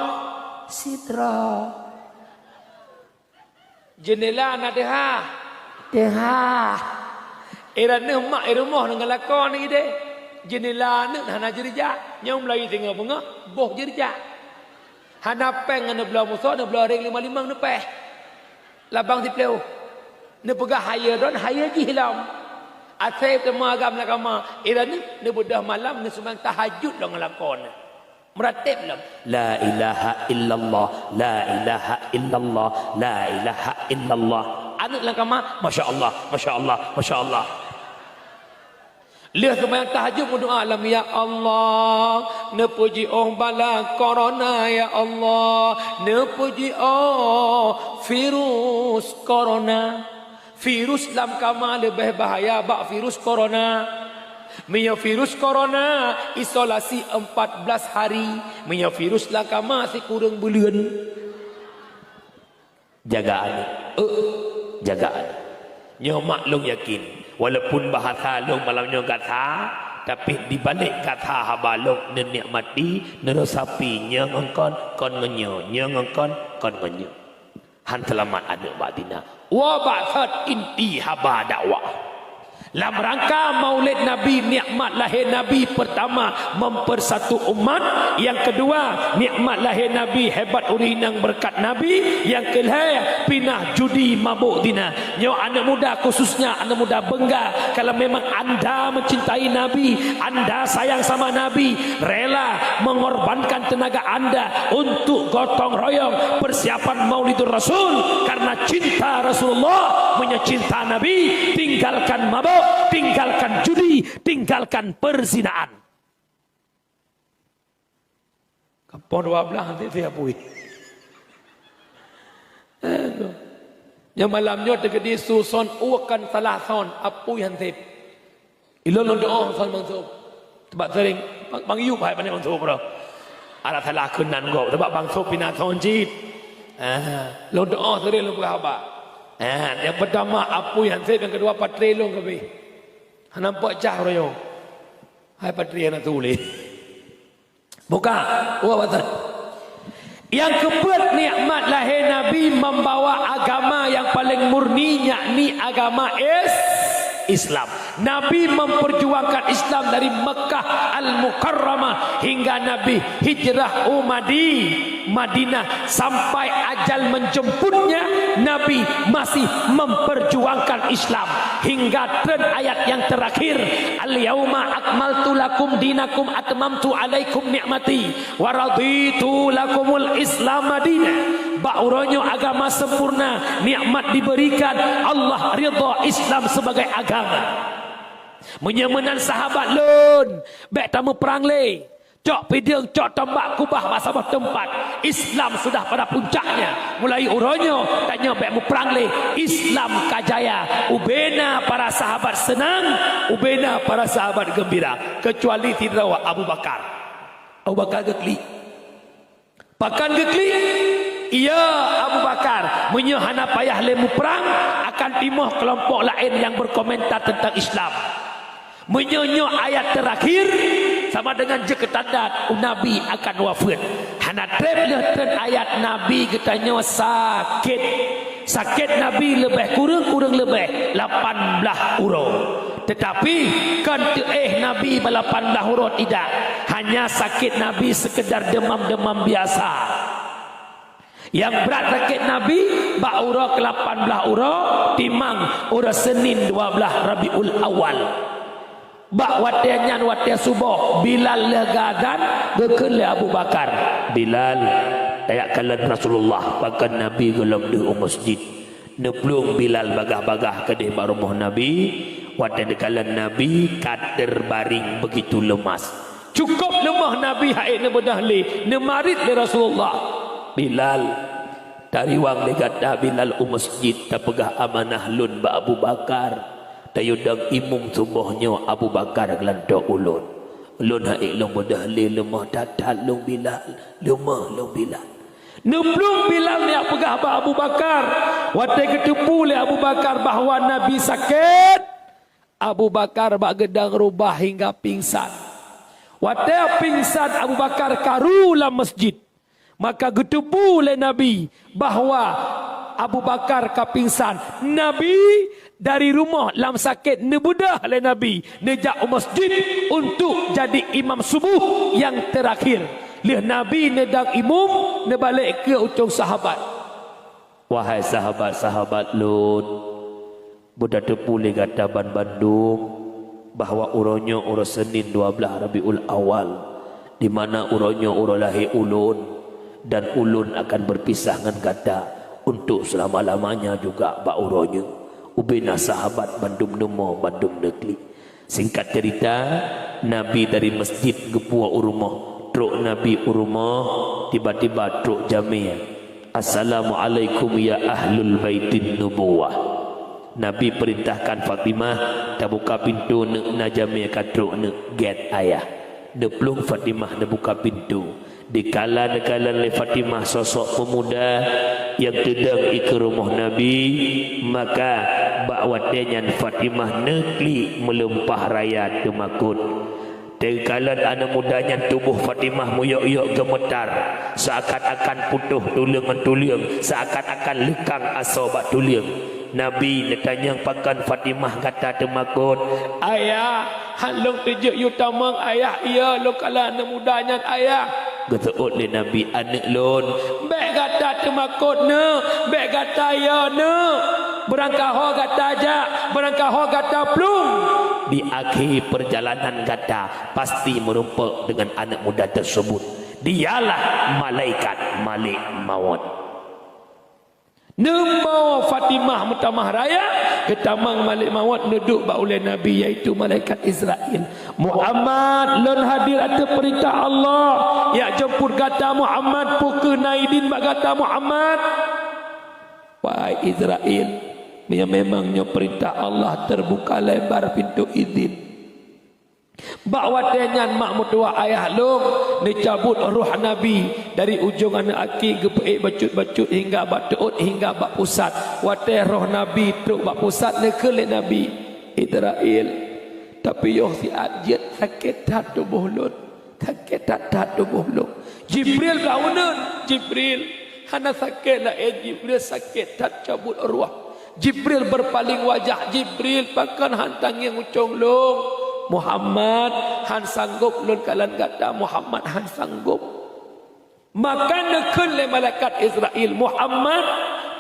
Sidroe. Jeundela na teuhah? Teuhah. Era neuh mak i rumoh ngon lakoe neuh ideh. Jeundela neuh hana jeurijak. Nyang meulayeue singoh beungoh, boh jeurijak. Hana péng ngon neubloe musoh, neubloe réng limong-limong neupéh. Labang siplôh. Neupeugah hayeue droen, hayeue jih lom. Asai teuma agam lam kama, iran neubeudôh malam neuseumayang tahajud lom ngon lakoe neuh. Meuratéb lom. La ilaha illallah, la ilaha illallah, la ilaha illallah. Aneuk lam kama, masya Allah, masya Allah, masya Allah. Lheueh seumayang tahajud meudoa lom, "Ya Allah, neupeujiôh bala korona, ya Allah, neupeujiôh virus korona." Virus lam kama leubeh bahaya bak virus korona. Meunyoe virus korona, isolasi empat belas hari. Meunyoe virus lam kama, sikureueng buleuen. Jaga aneuk. Eh, jaga aneuk. Nyoe mak lôn yakin, walaupun bahasa lôn malam nyoe gata, tapi di balik gata haba lôn neunikmati, neuresapi nyoe ngon kon, kon ngon nyoe, nyoe ngon kon, kon ngon nyoe. Han seulamat aneuk bak dina. Woe bak sot inti haba dakwah. Lam rangka Maulid Nabi, nikmat lahé Nabi, pertama, mempersatu umat. Yang kedua, nikmat lahé Nabi, hebat ureueng inong beureukat Nabi. Yang kelhée, pinah judi mabök zina. Nyoe aneuk muda, khususnya aneuk muda Bengga, kalau memang anda mencintai Nabi, anda sayang sama Nabi, rela mengorbankan tenaga anda untuk gotong royong persiapan Maulidur Rasul karena cinta Rasulullah. Meunyoe cinta Nabi, tinggalkan mabök, tinggalkan judi, tinggalkan perzinaan. Ka poh dua blaih han sép apui. Aduh. Nyoe malam nyoe teukeudi su son ueh kon salah son apui han sép. Ilôn lôn doa son Bang Sop. Sabab sering Bang, Bang Yub hai pané Bang Sop bro. Ada salah keunan gob. Sabab Bang Sop pina son cit. Ah, lôn doa sering lôn peugah haba. Ah, nyang pertama apui han sép, nyang kedua patre lôn keubeh. Hana nampak cah uroe nyoe. Hai patre hana tuléh. Buka, buka basa. Nyang keupeuet nikmat lahé Nabi membawa agama yang paling murni, yakni agama is-, Islam. Nabi memperjuangkan Islam dari Mekah Al-Mukarramah hingga Nabi hijrah u Madi-, Madinah. Sampai ajal menjemputnya, Nabi masih memperjuangkan Islam hingga treun ayat yang terakhir, "Al-yauma akmaltu lakum dinakum atmamtu alaikum ni'mati wa raditu lakumul Islam madina." Bak uroe nyoe agama sempurna, nikmat diberikan, Allah ridha Islam sebagai agama. Meunyoe meunan sahabat lôn, bék tameuprang lé. Cok pideueng, cok tombak, kubah bak saboh teumpat. Islam sudah pada puncaknya. Mulai uroe nyoe, tanyoe bék muprang lé. Islam ka jaya. Ubena para sahabat seunang, ubena para sahabat geumbira. Kecuali sidroe Abu Bakar. Abu Bakar geuklik. Pakon geuklik? Ya Abu Bakar, meunyoe hana payah lé muprang, akan timoh keulompok laén nyang beukomentar teuntang Islam. Meunyoe nyoe ayat teurakhir, sama deungon jeuet keu tanda Nabi akan wafeuet. Hana treb lheueh treun ayat, Nabi geutanyoe sakét. Sakét Nabi leubeh kureueng, kureueng leubeh lapan blaih uroe. Teutapi, kon teuéh Nabi bak lapan blaih uroe, tidak. Hanya sakét Nabi seukeudar deumam-deumam biasa. Nyang brat sakét Nabi bak uroe keulapan blaih uroe, timang uroe Senin dua blaih Rabiul Awal. Bak watée nyan, watée suboh, Bilal lheueh geuazan, geukheun lé Abu Bakar, "Bilal, tajak kalon Rasulullah, pakon Nabi gohlom deuh u masjid." Neuplueng Bilal bagaih-bagaih keudeh bak rumoh Nabi, watée neukalon Nabi ka teubaring beugitu leumas. Cukôp leumoh Nabi han ék neubeudôh lé, neumarit lé Rasulullah. "Bilal, tariwang lé gata Bilal u masjid, tapeugah amanah lôn bak Abu Bakar. Tayue dong imum suboh nyoe Abu Bakar geulantoe ulôn. Lôn han ék lôn beudôh lé, leumoh that-that lôn Bilal, leumoh lôn Bilal." Neuplueng Bilal neujak peugah bak Abu Bakar. Watée geuteupeue lé Abu Bakar bahwa Nabi sakét, Abu Bakar bak geudong rubah hingga pingsan. Watée pingsan, Abu Bakar karu lam masjid. Maka geuteupeue lé Nabi bahwa Abu Bakar ka pingsan. Nabi dari rumoh lam sakét neubeudôh lé Nabi, neujak u masjid untuk jadi imam suboh nyang teurakhir. Lheueh Nabi neudong imum, neubalek keu ucong sahabat. "Wahai sahabat-sahabat lôn, beutateupeue lé gata banmandum bahwa uroe nyoe uroe Senin dua blaih Rabiul Awal, di mana uroe nyoe uroe lahé ulôn, dan ulôn akan beupisah ngon gata untuk seulama-lamanya juga bak uroe nyoe." Ubena sahabat bandum neumo, bandum neuklik. Singkat cerita, Nabi dari masjid geupuwoe u rumoh. Trok Nabi u rumoh, tiba-tiba trok jamé, "Assalamualaikum ya ahlul baitin nubuwah." Nabi perintahkan Fatimah, "Tabuka pintoe neuk, na jamé ka trok neuk, gét ayah." Neuplueng Fatimah neubuka pintoe. Dikala neukalon lé Fatimah sosok peumuda nyang teudong ikeue rumoh Nabi, maka bak watée nyan Fatimah neuklik meulumpah raya teumakot. Teukalon aneuëk muda nyan, tuboh Fatimah meuyok-yok geumeutar, seuakan-akan putôh tuleueng ngon tuleueng, seuakan-akan leukang asoe bak tuleueng. Nabi neutanyong, "Pakon Fatimah gata teumakot?" "Ayah, han lôn teujeuet yue tamong, Ayah, iya lôn kalon aneuëk muda nyan, Ayah." Geuseuôt lé Nabi, "Aneuëk lôn, bék gata teumakot neuk, bék gata yo neuk. Beurangkaho gata jak, beurangkaho gata plueng. Di akhé peurjalanan gata pasti meurumpok deungon aneuëk muda teuseubut. Dialah malaikat Malek Mawöt." Neumo Fatimah meutamah raya, geutamong Malek Mawöt neuduek bak ulée Nabi, yaitu malaikat Israel. "Muhammad, lôn hadir ateueh peurintah Allah, jak jemput gata, Muhammad. Peu kheueh na idin bak gata, Muhammad?" "Wahai Israel, meunyoe memang nyoe peurintah Allah, teubuka lebar pintoe idin." Bak watée nyan mak meutuwah ayah lôn neucabut roh Nabi dari ujong aneuëk aki geupeuék bacut-bacut hingga bak teuôt, hingga bak pusat. Watée roh Nabi trok bak pusat, neukheun lé Nabi, "Israel, tapiôh siat jeuet, sakét that tuboh lôn, sakét that-that tuboh lôn." Jibril bak uneun, "Jibril, hana sakét laén, Jibril, sakét that cabut roh." Jibril beurpaléng wajah, "Jibril, pakon han tangieng ucong lôn? Muhammad, han sanggôp lôn kalon gata, Muhammad, han sanggôp." Maka neukheun lé malaikat Israel, "Muhammad,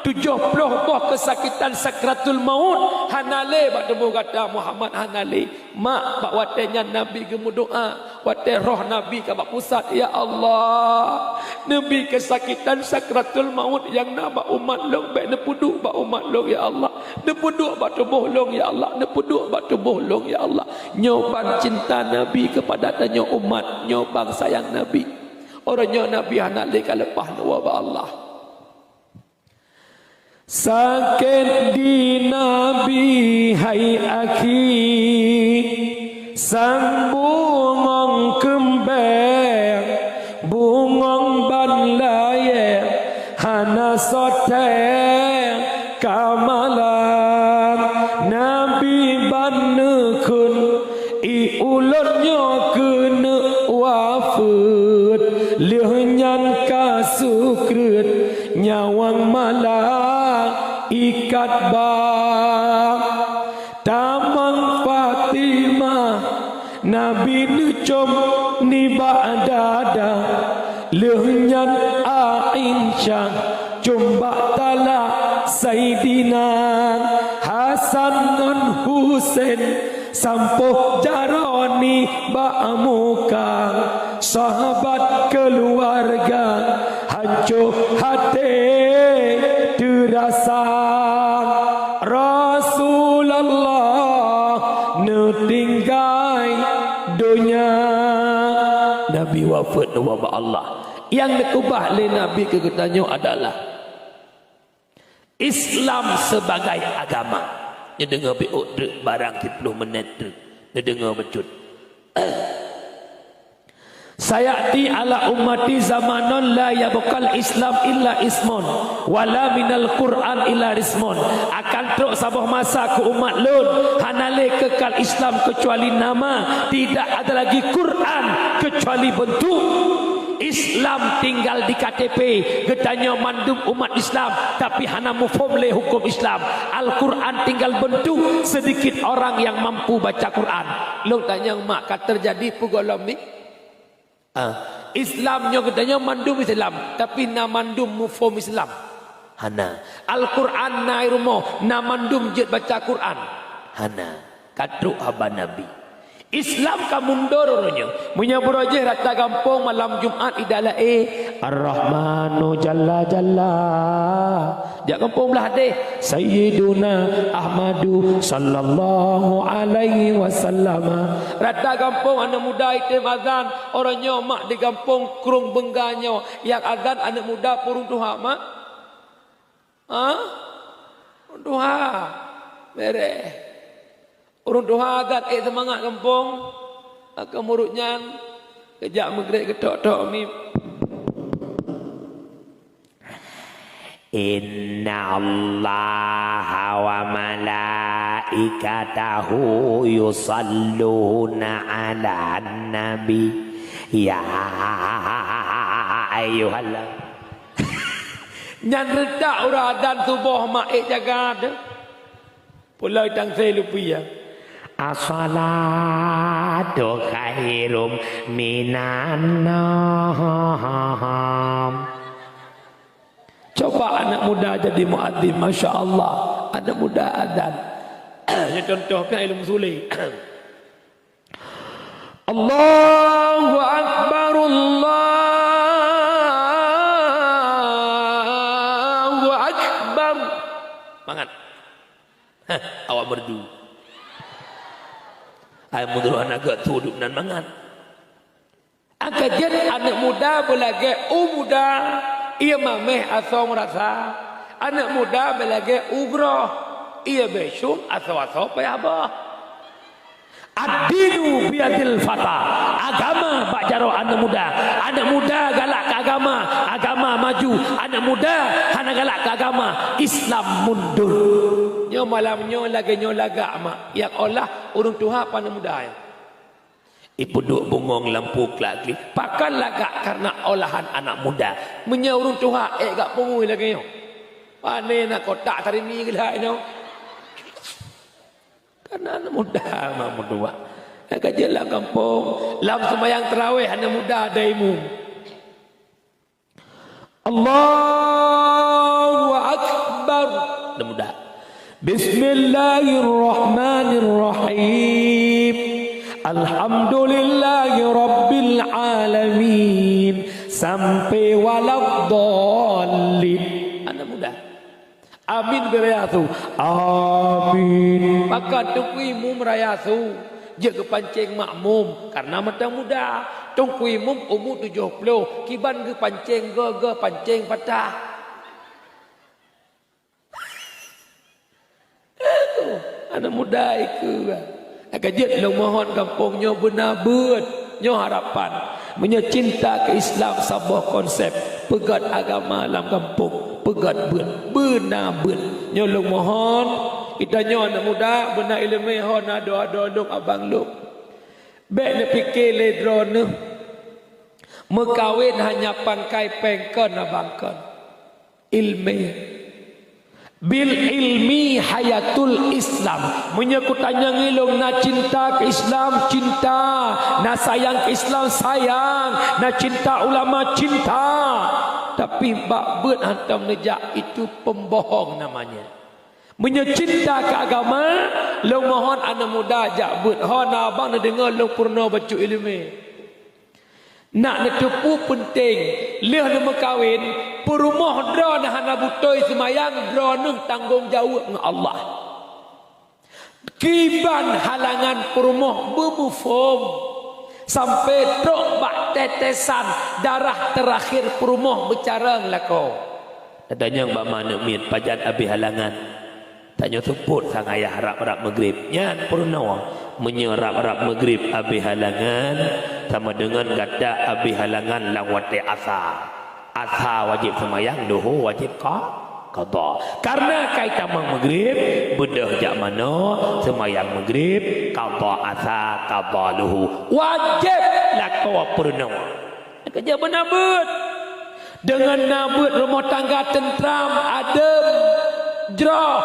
tujoh ploh boh keusakitan sakratul maut hana lé bak tuboh gata, Muhammad, hana lé." Mak, bak watée nyan Nabi geumeudoá, watée roh Nabi ka bak pusat, "Ya Allah, neubi keusakitan sakratul maut nyang na bak umat lôn, bék neupeuduek bak umat lôn, ya Allah. Neupeuduek bak tuboh lôn, ya Allah. Neupeuduek bak tuboh lôn, ya Allah. Nyoe ban cinta Nabi keupada tanyoe umat, nyoe ban sayang Nabi." Uroe nyoe Nabi hana lé ka leupah neuwoe bak Allah. Sakét di Nabi hai akhi, sang bungöng keumbeng, bungöng ban layée hana soe tém kamalan. Nabi ban neukheun, "Ié ulôn nyoe keuneuk wafeuet, lheueh nyan ka sukreut nyawöng malaikat ba." Tamong Fatimah, Nabi neucöm nibak dada, lheueh nyan Aisyah cöm bak talak Saidina Hasan ngon Husen. Sampôh jaroe nibak muka, sahabat keuluwarga hanco haté teurasa. Rasulullah neutinggai donya. Nabi wafeuet neuba bak Allah. Nyang neukeubah lé Nabi keu geutanyoe adalah Islam sebagai agama. Neudeungoe beuôt treuk barang siploh menit treuk. Neudeungoe bacut. Sayati ala ummati zamanun la yabqal Islam illa ismun, wala minal Qur'an illa rismun. Akan trok saboh masa keu umat lôn, hana lé keukal Islam keucuali nama, tidak ada lagi Qur'an keucuali beuntuk. Islam tinggal di K T P, geutanyoe mandum umat Islam, tapi hana muphom lé huköm Islam. Al-Qur'an tinggal beuntuk, sedikit orang yang mampu baca Qur'an. Lôn tanyong mak, ka teujadi peue gohlom ni? Ah, Islam nyoe geutanyoe mandum Islam, tapi na mandum muphom Islam? Hana. Al-Qur'an na i rumoh, na mandum jeuet baca Qur'an? Hana. Ka trok haba Nabi. Islam ka mundur uroe nyoe. Meunyoe buroe jih rata gampông malam Jumat idalai, "Ar-Rahmanu jalla jalla." Jak gampông blah deh, "Sayyiduna Ahmadu sallallahu alaihi wasallam." Rata gampông aneuk muda item azan, uroe nyoe mak di gampông Krueng Beungga nyoe, nyang azan aneuk muda peue ureueng tuha, mak? Ha? Ureueng tuha. Bereh. Ureueng tuha that ék seumangat gampông. Ka murit nyan geujak meugrek geutok-tok mi. Inna Allaha wa malaikatahu yusalluna 'alan nabi. Ya ayyuhal Nyan reutak uroe azan suboh mak ék jaga teuh. Pulai tang se lupi ya. As-salatu khairum minan naum. Coba anak muda jadi muadzin, masya Allah. Anak muda azan. Ya contoh kan ilmu sulit. Allahu Akbar, Allahu Akbar. Mangat. Heh, awak merdu. Ai mundur anak geuh tu duek nan mangat. Angka jeuet aneuk muda beulagée u muda, ie mameh asoe meurasa. Aneuk muda beulagée u groh, ie beusyuem asoe-asoe payah boh. Ad-dinu biyadil fata. Agama bak jaroe aneuk muda. Aneuk muda galak keu agama, agama maju. Aneuk muda hana galak keu agama, Islam mundur. Nyoe malam nyoe lagée nyoe lagak mak, nyang olah ureuëng tuha pih aneuk muda nyan. Ipeuduek bungong lam puklak gleh. Pakon lagak? Karena olahan aneuk muda. Meunyoe ureuëng tuha ék gak pungui lagée nyoe, pane na kotak tarimi geulak nyoe. Karena aneuk muda mak meutuah. Nyang ka jeuet lam gampông, lam seumayang tarawih aneuk muda daimu. Allahu Akbar. Aneuk muda. Bismillahirrahmanirrahim. Alhamdulillahi Rabbil Alamin. Sampai waladdallin. Aneuk muda. Amin beuraya su. Amin. Maka Teungku Imum raya su, jeuet geupancéng makmum, karena mantong muda. Teungku Imum umu tujoh ploh, kiban geupancéng goe-goe pancéng patah. Aneuk muda ikeue. Ka jeuet lôn mohon gampông nyoe beuna beuet. Nyoe harapan. Meunyoe cinta keu Islam saboh konsep, peugét agama lam gampông, peugét beuet, beuna beuet. Nyoe lôn mohon, geutanyoe aneuk muda beuna iéleumé ho na adoe-adoe lôn, abang lôn. Bék neupike lé droeneuh, meukawen hanya pangkai péng kon abang kon. Ilmi. Bil ilmi hayatul Islam. Meunyoe kutanyong ilôn na cinta keu Islam, cinta. Na sayang keu Islam, sayang. Na cinta ulama, cinta. Tapi bak beuet hantom neujak, itu pembohong namanya. Meunyoe cinta keu agama, lôn mohon aneuk muda jak beuet. Hana bang neudeungoe lôn peurunoe bacut iéleumé. Nak neuteupeue peunteng, lheueh neumeukawen, peurumoh droeneuh hana beutôi seumayang, droeneuh tanggong jaweueb ngon Allah. Kiban halangan peurumoh beumuphom, sampoe trok bak tetesan darah teurakhir peurumoh beucarông lakoe. Tatanyong bak ma aneuk miet, pajan abéh halangan? Tanyoe seupôt sang ayah rab-rab meugrib. Nyan peurunoe, meunyoe rab-rab meugrib abéh halangan, sama deungon gata abéh halangan lam watée asa. Asa wajéb seumayang, luho wajéb qa-, qadha. Kareuna ka itamong meugrib, beudôh jak manoe, seumayang meugrib, qadha asa, qadha luho. Wajéb lakoe peurunoe. Keujeuet beuna beuet. Deungon na beuet rumoh tangga teuntram, adeuem, jroh.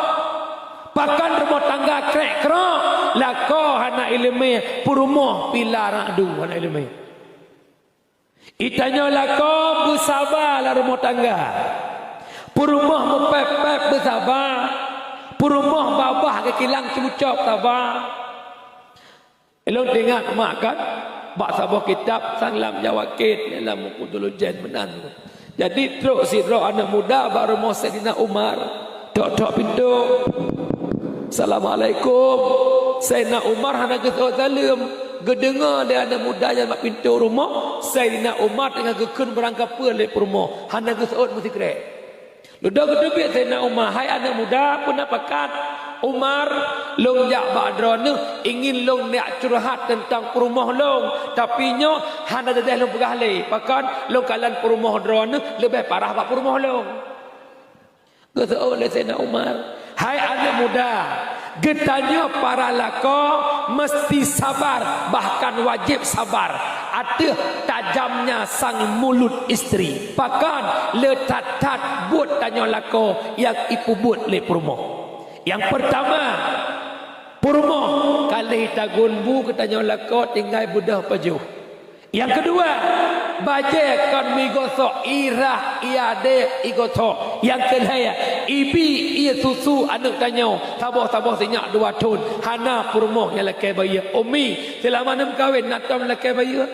Pakon rumoh tangga krek-krok, lakoe hana iéleumé, peurumoh pila radu hana iéleumé. Itanyoe lakoe beusaba lam rumoh tangga. Peurumoh meupéb-péb beusaba. Peurumoh babah geukilang cucok saba. Lôn teuingat mak kan, bak saboh kitab sang lam Jawa Kit, lam buku Dulujen meunan. Jadi trok sidroe aneuk muda bak rumoh Saidina Umar, tok-tok pintoe. "Assalamualaikum." Saidina Umar hana geuseuôt saleuem. Geudeungoe lé aneuk muda nyan bak pintoe rumoh, Saidina Umar teungoh geukheun barang kapeue lé peurumoh, hana geuseuôt meusikrek. Dudoe geuteubiet Saidina Umar, "Hai aneuk muda, peue na pakat?" "Umar, lôn jak bak droeneuh, ingin lôn neujak curhat teuntang peurumoh lôn, tapi nyoe hana teudeh lôn peugah lé. Pakon, lôn kalon peurumoh droeneuh leubeh parah bak peurumoh lôn." Geuseuôt lé Saidina Umar, "Hai aneuk muda, geutanyoe para lakoe meuseuti sabar, bahkan wajéb sabar ateueh tajamnya sang mulut istri. Pakon, le that-that buet tanyoe lakoe nyang ipeubuet lé peurumoh. Nyang peurtama, peurumoh ka lheueh tagun bu keu tanyoe lakoe tinggai beudôh pajoh. Nyang keudua, bajée kon meuigosok, irah, ié adeb, igosok. Nyang keulhée, ibi ié susu aneuk tanyoe saboh-saboh sinyak dua thon. Hana peurumoh nyang lakée bayeue." Umi, seulama neumeukawen na tom lakée bayeue?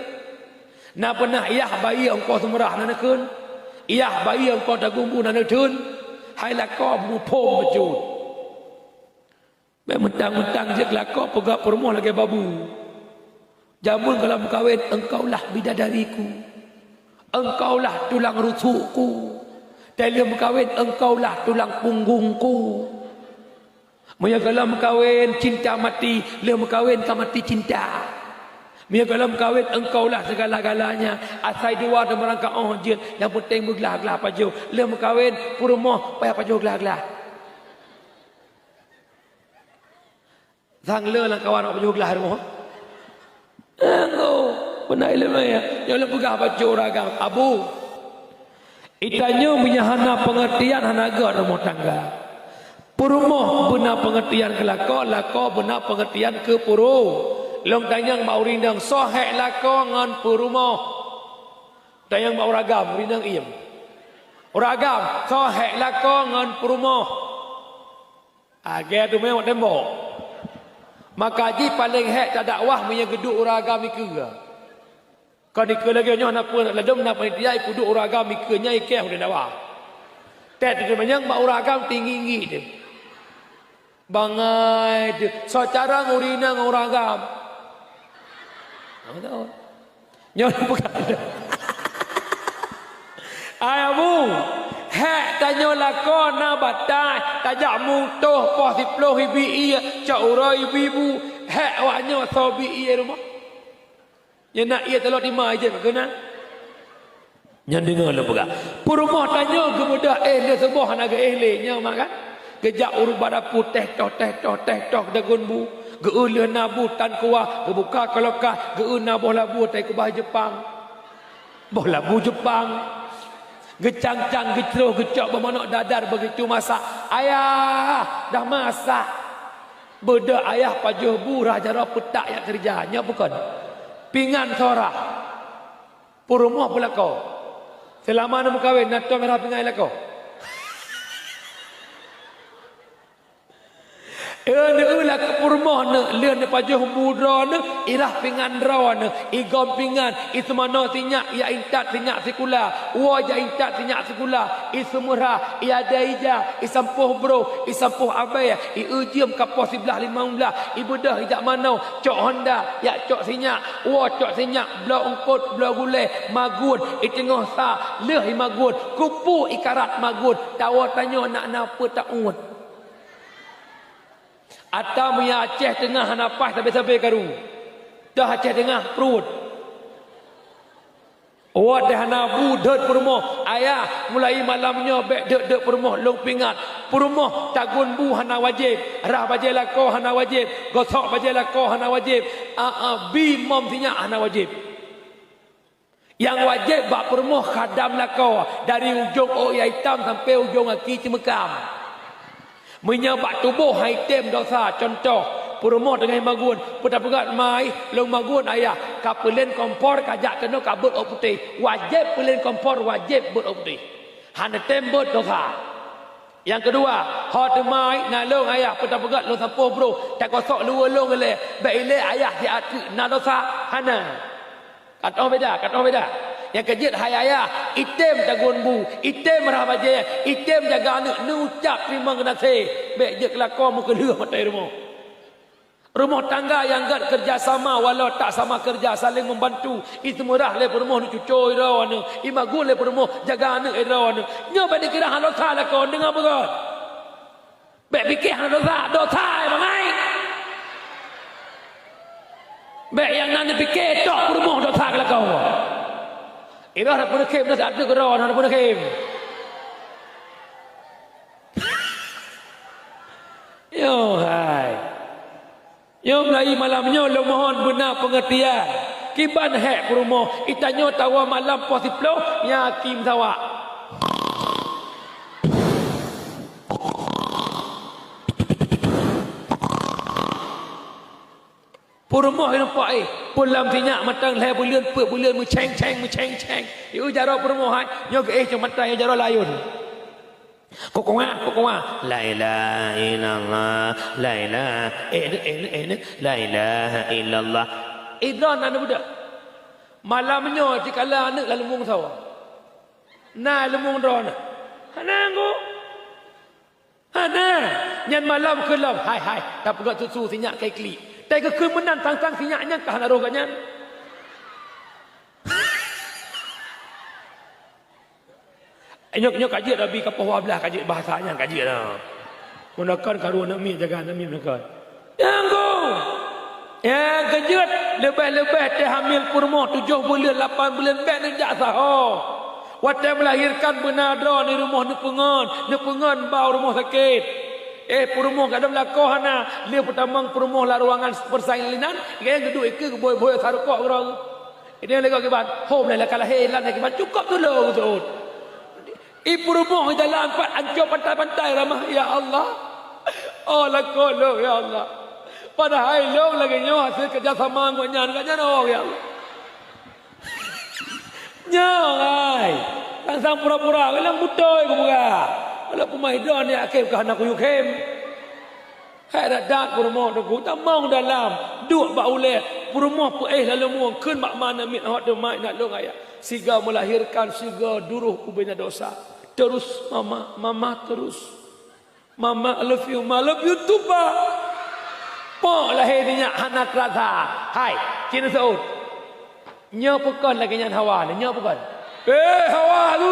Na peunah yah bayeue ongkoh seumeurah na neukheun? Yah bayeue ongkoh tagun bu na neutheun? Hai lakoe beumuphom bacut. Bék mentang-mentang jeuet lakoe peugah peurumoh lagée babu. Jameun goh lom meukawen, "Engkaulah bidadariku. Engkaulah tulang rusukku." Teuma lheueh meukawen, "Engkaulah tulang punggungku." Meunyoe goh lom meukawen cinta mati, lheueh meukawen ka mati cinta. Meunyoe goh lom meukawen, "Engkaulah segala-galanya." Asai dua teuma rangka óh jeuet, nyang peunteng beuglah-glah pajoh. Lheueh meukawen, peurumoh payah pajoh glah-glah. Sang le lam kawan awak pajoh glah rumoh. Enggak, beuna iéleumé ya. Nyang lôn peugah bacut ureueng agam, Abu. Itanyoe meunyoe hana peungeurtian, hana gét rumoh tangga. Peurumoh beuna peungeurtian keu lakoe, lakoe beuna peungeurtian keu puru-. Lôn tanyong bak ureueng inong, soe hék lakoe ngon peurumoh? Tanyong bak ureueng agam, ureueng inong iem. Ureueng agam, soe hék lakoe ngon peurumoh? Agée teumé ngon tembok. Maka jih paleng hék tadakwah meunyoe geuduek ureueng agam ikeue. Kon ikeue lagée nyoe na peue ladom na panitia ipeuduek ureueng agam ikeue nyan ikée udeb dakwah. Tet teumanyong bak ureueng agam tinggi-tinggi teuh. Bangai teuh, soe carông ureueng inong ngon ureueng agam. Nyoe peugah. Ai Abu, hék tanyoe lakoe na batai, tajak meutoh poh siploh ibi ié, cok uroe ibi bu, hék awak nyoe soe bi ié rumoh. Nyoe na ié talot lima ijép keunan. Nyan deungoe lôn peugah. Peurumoh tanyoe geubeudôh éh lé suboh hana geuéh lé, nyoe mak kan? Geujak uruek bak dapu, teh toh, teh toh, teh toh, dagon bu. Geu-eu lheueh na bu tan kuah, geubuka kulkas, geu-eu na boh labu tai kubah Jeupang. Boh labu Jeupang. Geucang-cang, geucroh, geucok bak manok dadar begitu masak. Ayah, dah masak. Beudôh ayah pajoh bu rhah jaroe peutak jak keureuja. Nyoe bukon. Pingan soe rhah. Peurumoh peulakoe. Seulama na meukawen, na tom rhah pingan lakoe. Eu, neueu lakée peurumoh neuh, lheueh neupajoh bu droeneuh, irah pingan droeneuh, igom pingan, iseumanoe sinyak, ya intat sinyak sikula, woe ja intat sinyak sikula, iseumeuhra, iadai ija, isampôh broh, isampôh abée, ieu jeuem ka poh siblaih limong blaih, ibeudôh ijak manoe, cok honda, yak cok sinyak, woe cok sinyak, bloe eungkôt, bloe gulée, magun, iteungoh sa, lheueh imagun, kupu ikarat magun, tawoe tanyoe nak na peue tauet. Ata meunyo Aceh Teungoh hana paih sabe-sabe karu. Dah Aceh Teungoh pruet. Awak dah hana bu dot peurumoh. Ayah, mulai malam nyoe bék dot-dot peurumoh lôn pingat. Peurumoh tagun bu hana wajéb. Rah bajée lakoe hana wajéb. Gosok bajée lakoe hana wajéb. A, a, bi mom sinyak hana wajéb. Nyang wajéb bak peurumoh khadam lakoe, dari ujong ôk nyang itam sampoe ujong gaki ceumeukam. Meunyoe bak tuboh hai tem dosa, cuntoh, peurumoh teungoh magun, peue tapeugah mai, lôn magun ayah, ka peulen kompor, ka jak keunoe ka beuet ôk putéh. Wajéb peulen kompor, wajéb beuet ôk putéh. Hana tem beuet dosa. Nyang keudua, ho teuma na lôn ayah, peue tapeugah lôn sampôh broh, tagosok luweue lôn ilée, bék ilée ayah siat teuk na dosa, hana. Ka toh beda, ka toh beda. Nyang keujeuet hai ayah, item tagun bu, item rah bajée, item jaga aneuëk, neucap teurimong geunaséh, bék jeuet keu lakoe meukeulheueh mata rumoh. Rumoh tangga nyang gét keurija sama, walau tak sama keurija, saléng meubantu. Iseumurah lé peurumoh neucucoe droeneuh, imagun lé peurumoh jaga aneuëk droeneuh. Nyoe bék dikira hana dosa lakoe, deungoe beugét. Bék pike hana dosa, dosa bangai. Bék nyang na neupike tok peurumoh dosa keu lakoe. Iroh na peuneukhem dosa ateueh keudroe na peuneukhem. Yo hai. Nyoe meulayeue malam nyoe lôn mohon beuna peungeurtian. Kiban hék peurumoh, itanyoe tawoe malam poh siploh, nyan akim sawak. Peurumoh inong poh éh, peulam sinyak mantong lhée buleuen, peuet buleuen meucéng-céng, meucéng-céng. Yue jaroe peurumoh hai, nyoe geuéh cong mantong, nyoe jaroe layôn. Kukuah, kukuah. La ilaha illallah, la ilaha, eh, eh, eh, eh, la ilaha illallah. Eh, droeneuh na beudôh. Malam nyoe cikala aneuëk lam leumong sawa. Na leumong droeneuh. Hana nggu. Hana. Nyan malam keu lom. Hai, hai. Tapeugah susu sinyak kai klik. Tai geukheun meunan sang-sang sinyak nyan ka hana roh gobnyan. Nyoe, nyoe ka jeuet Abi ka poh dua blaih ka jeuet bahasa nyan ka jeuet na. Meunoe kon karu aneuk miet jaga aneuk miet meunoe kon. Nyang go! Nyang keujeuet leubeh-leubeh teuh hamil peurumoh tujoh buleuen lapan buleuen bék neujak saho. Watée meulahirkan beuna droe di rumoh neupeungon, neupeungon bak rumoh sakét. Eh peurumoh gadam lakoe hana, lheueh peutamong peurumoh lam ruangan persalinan, gaya geuduek ikeue geubôi-bôi sa rukok keudroe. Ini lagak kiban, hom lah ka lahé lan kiban cukop tulông seuôt. Ibu rumoh jalan pat ancô pantai-pantai ramah, ya Allah. Oh lakoe lôn ya Allah. Padahai lôn lagée nyoe hasil kerjasama ngon nyan, ngon nyan oh ya Allah. Nyoe ai. Sang-sang pura-pura, lôn beutôi kupeugah. Walaupun mah idon ya akhé ka hana kuyue khem. Hai radak peurumoh teungku, tamong dalam, duek bak ulée, peurumoh peuéh lalu mueng kheun mak ma namiet hot teumai nak lôn ayah. Siga melahirkan, siga duroh ubena dosa. Terus mama, mama terus. Mama I love you, ma love you too pa. Pok lahé nyak hana terasa. Hai, cina seut. Nyoe peukon lagée nyan Hawa, nyoe peukon. Eh, Hawa tu!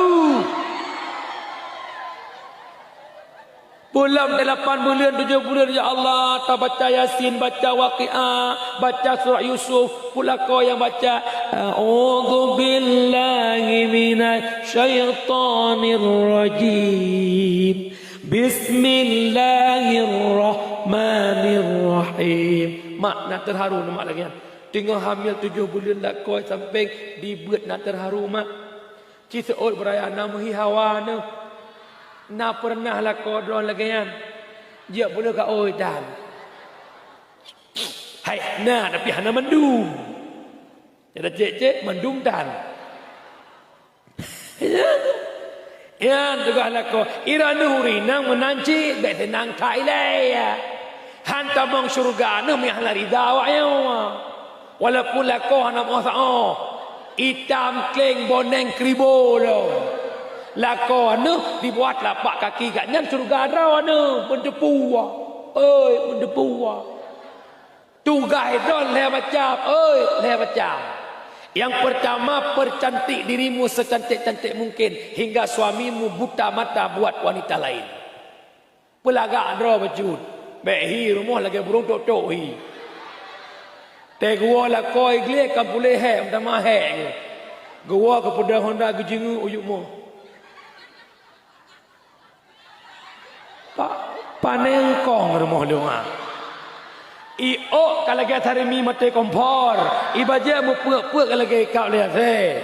Bulan delapan buleuen, tujoh buleuen, ya Allah, tabaca Yasin, baca Waqiah, baca surah Yusuf, pulakoe nyang baca, "A'udzu billahi minasy syaithanir rajim. Bismillahirrahmanirrahim." Mak na terharu nyoe mak lagée nyan. Teungoh hamil tujoh buleuen lakoe sampéng dibeuet na terharu mak. Ci seuôt beuraya na meuhi Hawa neuh. Na peureunah lakoe droe lagée nyan. Jeuet buleue ka oi dan. Hai na tapi hana mandum. Nyang cék-cék mandum dan. Nyan tugaih lakoe. Ira neuh ureuëng inong meunan cit bék seunang that ilée. Han tamong syeuruga neuh meuhana rida awak nyoe. Walaupun lakoe hana meuoh saoh, itam kleng boneng kribo lom. Lakoe neuh dibuat lapak kaki gak nyan syeuruga droe neuh, meudeupu. Oi, meudeupu. Tugaih droe lhée macam, oi, lhée macam. Yang pertama, percantik dirimu secantik-cantik mungkin hingga suamimu buta mata buat wanita lain. Peulagak droe bacut, bék hi rumoh lagée burông tok-tok hi. Teuguwoe lakoe gleh ka puléh hék, meutamah hék geuh. Geuwoe keu peudeueng honda geujeungeuk u yup moh. Pa-, pane eungkong rumoh lôn, ha. Iôk ka lagée tarimi maté kompor, ibajée meupeuk-peuk ka lagée ikab lé asée.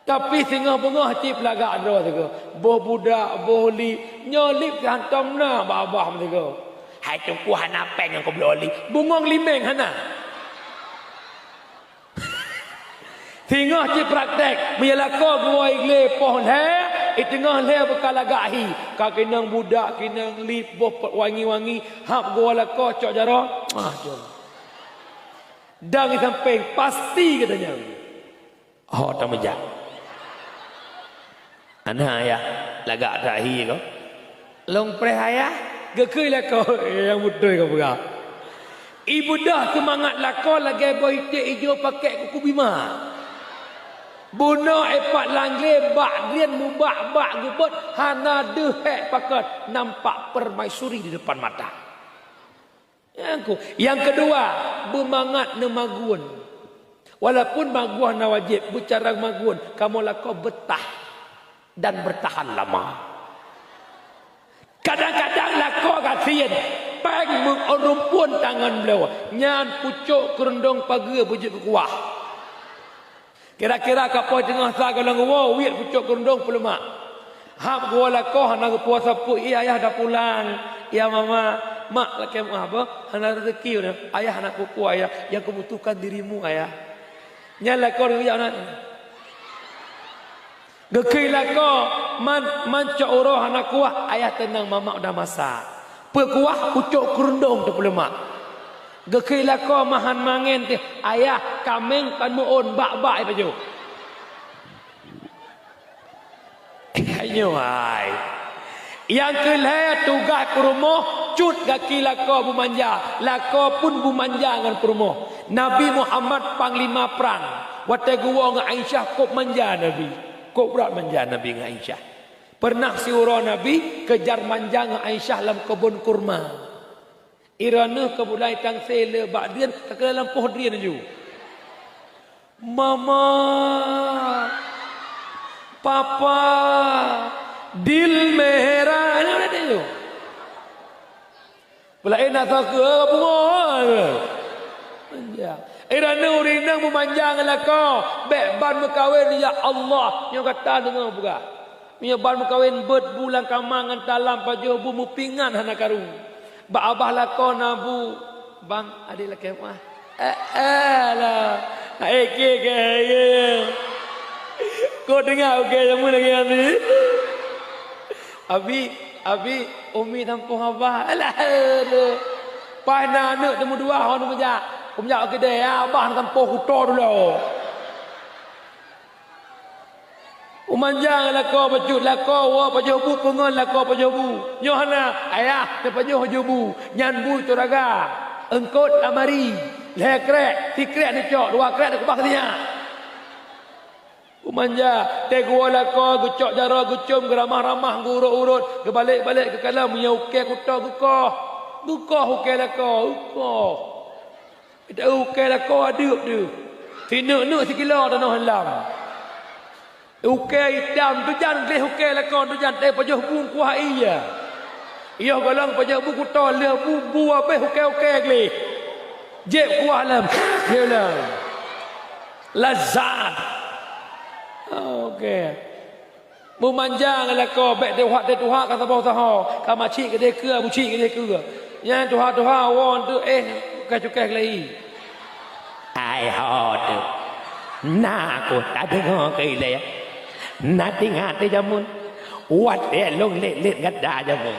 Tapi singoh beungoh cit peulagak droe sigoe, boh budak, boh lip, nyoe lip hantom na babah meusigoe. Hai teungku hana péng nyang kubloe lip, bungong limeng hana. Singoh cit praktek, meulakoe geuwoe gleh poh lhée, i teungoh lhée beuka lagak hi, ka keunong budak, keunong lip, boh wangi-wangi, hab geuwoe lakoe cok jaroe, ah, jom. Dang i sampéng, pasti gata nyang. Ho tameujak. Ana ayah lagak that hi ko. Lôn preh ayah, geukheun lakoe nyang beutôi ka peugah. Ibeudôh seumangat lakoe lagée boh iték ijo pakék kuku bima. Bunoe ipat lam gleh bak drien mubak-bak geubot hana deuh hék pakat nampak permaisuri di depan mata. Nyang ku-, nyang keudua, beumangat neumagun. Walaupun magun na wajéb, beucara magun, kamoe lakoe beutah dan beutahan lama. Kadang-kadang lakoe gasien, péng meurumpun tangan bloe, nyan pucok keureuntong pageue beujeuet keu kuah. Kira-kira ka poh teungoh sa gohlom geuwoe, wiet pucok keureuntong peuleumak. Hab geuwoe lakoe hana geupuasa peuet, "Ih, ayah dah pulang." "Ya, mama." "Mak, lakée meuah boh, hana rezeki." "Ayah hana peue-peue, ayah. Yang kubutuhkan dirimu, ayah." Nyan lakoe geujak na. Geukheun lakoe, "Man, man cok uroe hana kuah, ayah teunang, mama udah masak." Peue kuah, pucok keureuntong teupeuleumak. Geukheun lakoe mahan mangen teuh, "Ayah, kaméng pan meuôn bak-bak ipajoh." Nyoe hai. Nyang keu lhée tugaih peurumoh, cut gaki lakoe beumanja, lakoe pun beumanja ngon peurumoh. Nabi Muhammad panglima prang, watée geuwoe ngon Aisyah kôb manja Nabi. Kôb brat manja Nabi ngon Aisyah. Peureunah siuroe Nabi keujar manja ngon Aisyah lam keubon kurma. Droeneuh ka mulai tangse le bak drien, ka keuneuk lampôh drien laju. "Mama, Papa, Dil Mehera," nyan udah laju. Peulaén asa keu, eh, bungoh. Manja. Eh, droeneuh ureueng inong beumanja ngon lakoe, bék ban meukawen, ya Allah, nyoe gata deungoe peugah. Meunyoe ban meukawen, beuet bu lam kama ngon talam pajoh bu meupingan hana karu. Bak abah lakoe na bu, "Bang, adék lakée meuah." "Eh, eh, lah. Hai, keu, keu, keu." Kok deungoe, oke, jameun lagée nyan tadi. Abi, abi, umi tampôh abah. Alah, aduh. Paih na aneuk teumeudua, ho teumeujak. Teumeujak keudè, abah na tampôh kuto dulu. Beumanja ngon lakoe bacut, lakoe woe pajoh bu, peungon lakoe pajoh bu. Nyoe hana, ayah, teupajoh pajoh bu. Nyan bu turaga. Eungkot lamari. Lhée krék, sikrék neucok, dua krék neukeubah keu sinyak. Beumanja, teuguwoe lakoe, geucok jaroe, geucom, geuramah-ramah, geuurot-urot, geubalek-balek, geukalon, meunyoe ukée kuto geukoh. Geukoh ukée lakoe, geukoh. Ita ukée lakoe adeueb deuh. Sineuk-neuk sikilo tanoh lam. Ukée itam tujan gleh ukée lakoe tujan teuh pajoh bu kuah ie. Yoh golom pajoh bu kuto lheueh bu, bu abéh ukée-ukée gleh. Jép kuah lam. Jép lam. Lazat. Oke. Beumanja ngon lakoe, bék teuhak-teuhak ka saboh saho, ka macik keudeh keue, bucik keudeh keue. Nyan tuha-tuha woe teuk, eh, cukéh-cukéh lé. Ai ho teuk. Na ku tadeungoe keu ilée. Na teuingat teuh jameun. Watée lôn lét-lét gata jameun.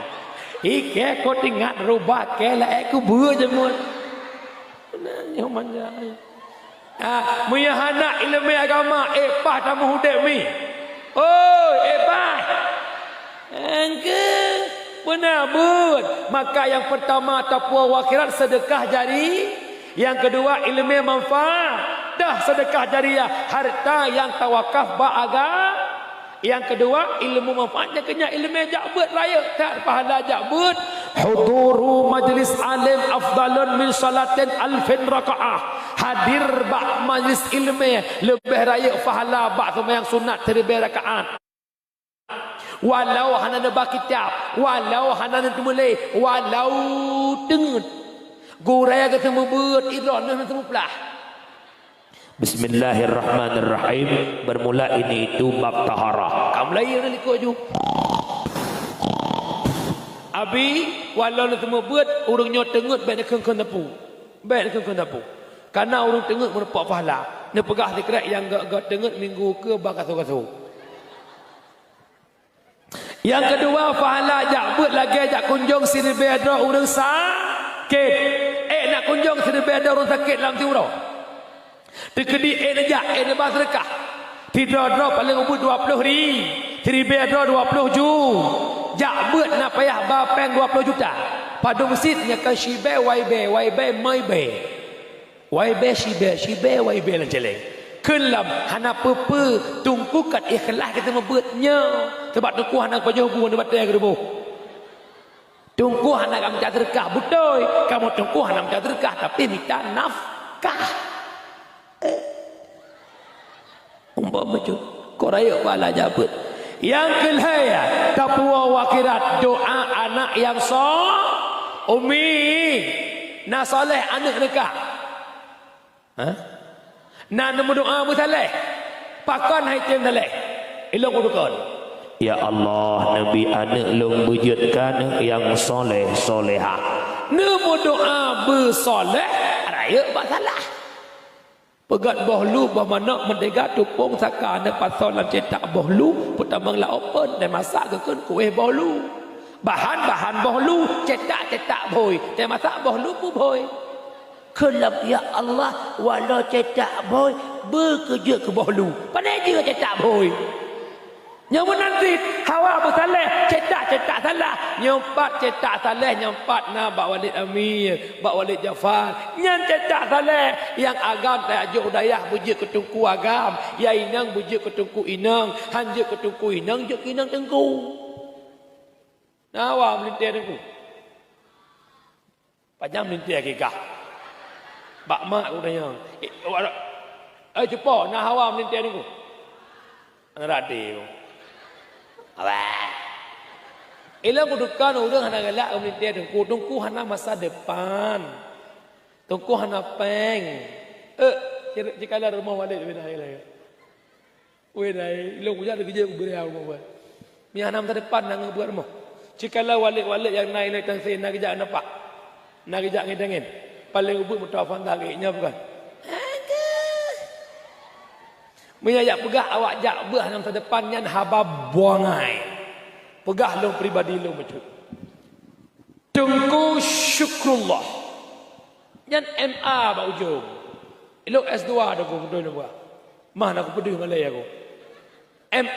Ikée keu teuingat rubah kée laék keubeue jameun. Nah, nyoe manja. Ah, meunyoe hana iéleumé agama, ék paih tameuh udeb mi. Oi, ék paih. Engke, beuna buet. Maka nyang peurtama tapuwoe u akhirat seudeukah jari, nyang keudua iéleumé manfaat, dah seudeukah jariah, hareuta nyang tawakaf bak aga-, Nyang keudua, ilmu manfaat nyang keunyan iéleumé jak beuet rayeuk that pahala jak beuet. Huduru majlis alim afdalun min salatin alfin rakaah. Hadir bak majlis iéleumé leubeh rayeuk pahala bak seumayang sunat siribée rakaat. Walau hana neuba kitab, walau hana neuteumulée, walau teungeut. Gurée geuteumeubeuet, idroe neuh neuteumuplah. Bismillahirrahmanirrahim. Bermula ini itu bab taharah. Ka mulai ya, likot ju. Abi, walau na teumeubeut, ureuëng nyoe teungeut bék neukheun-kheun teupeu. Bék neukheun-kheun teupeu. Karena ureuëng teungeut meurumpok pahala. Neupeugah sikrek nyang gak-gak teungeut minggu ke bak kaso-kaso. Nyang keudua, pahala jak beuet lagée jak kunjong siribée droe ureuëng sakét. Ék na kunjong siribée droe ureuëng sakét lam siuroe. Teukeudi ék neujak, ék neuba seudeukah. Sidroe-droe paleng ubeuet dua ploh ri, siribée droe dua ploh ju. Jak beuet na payah ba péng dua ploh juta. Padum sit nyoe ka sibée wai bée, wai bée mai bée. Wai bée sibée, sibée wai bée lam céléng. Kheun lom hana peue-peue, Teungku ka ikhlaih geuteumeubeut nyoe, sabab Teungku hana pajoh bu nibak batée geuruboh. Teungku hana ka mita seudeukah, beutôi, kamoe Teungku hana mita seudeukah, tapi mita nafkah. Eh. Umpama bacut, kok rayeuk pahala jak beuet. Nyang keulhée, tapuwoe u akhirat, doa aneuk nyang so-, umi, na saleh aneuk neuka. Hah? Na neumeudoa beusaléh. Pakon hai tem saléh? Ilong udukon. Ya Allah, neubi aneuk lôn beujeuet keu aneuk nyang saleh salehah. Neumeudoa beusaléh, rayeuk bak salah. Peugét boh lu, boh manok, meudega, tupông, saka, aneuk pasoe lam cetak boh lu, peutamong lam open, dan masak geukheun kueh boh lu. Bahan-bahan boh lu, cetak-cetak bhôi, dan masak boh lu pun bhôi. Kheun lom, "Ya Allah, walau cetak bhôi, beu keu jeuet keu boh lu." Pane jeuet cetak bhôi? Nyoe meunan cit, hawa beusaléh, cetak-cetak salah. Nyoe pat cetak saléh, nyoe pat na bak Walid Amir, bak Walid Jafar. Nyan cetak saléh, nyang agam tajak jok u dayah beujeuet keu teungku agam, nyang inong beujeuet keu teungku inong, han jeuet keu teungku inong, jeuet keu inong teungku. Na hawa meulintée teungku. Pajan meulintée akikah? Bak mak ku tanyong. Eh, awak, eh, cupo, na hawa meulintée teungku? Aneuk rade. Awak. Ilong kudukan ureuëng hana galak meulintée teungku. Teungku hana masa depan. Teungku hana péng. Eh, cik-, cikala rumoh Walid bina ilai. Weh dai, ilong kujak lagée jeuet kubri hal rumoh. Mia hana masa depan na ngon buet rumoh. Cikala Walid-Walid nyang na ilée tang se na geujak nampak. Na geujak ngieng-ngieng. Paleng ubeuet meutoh fanta lagée nyan bukan? Meunyoe jak peugah awak jak beuh hana masa depan nyan haba buangai. Peugah lôn pribadi lôn bacut. Teungku Syukrullah. Nyan M A bak ujong. Ilong S dua dah ku beutôi lôn buah. Mah na kupeudeuh malée aku. M A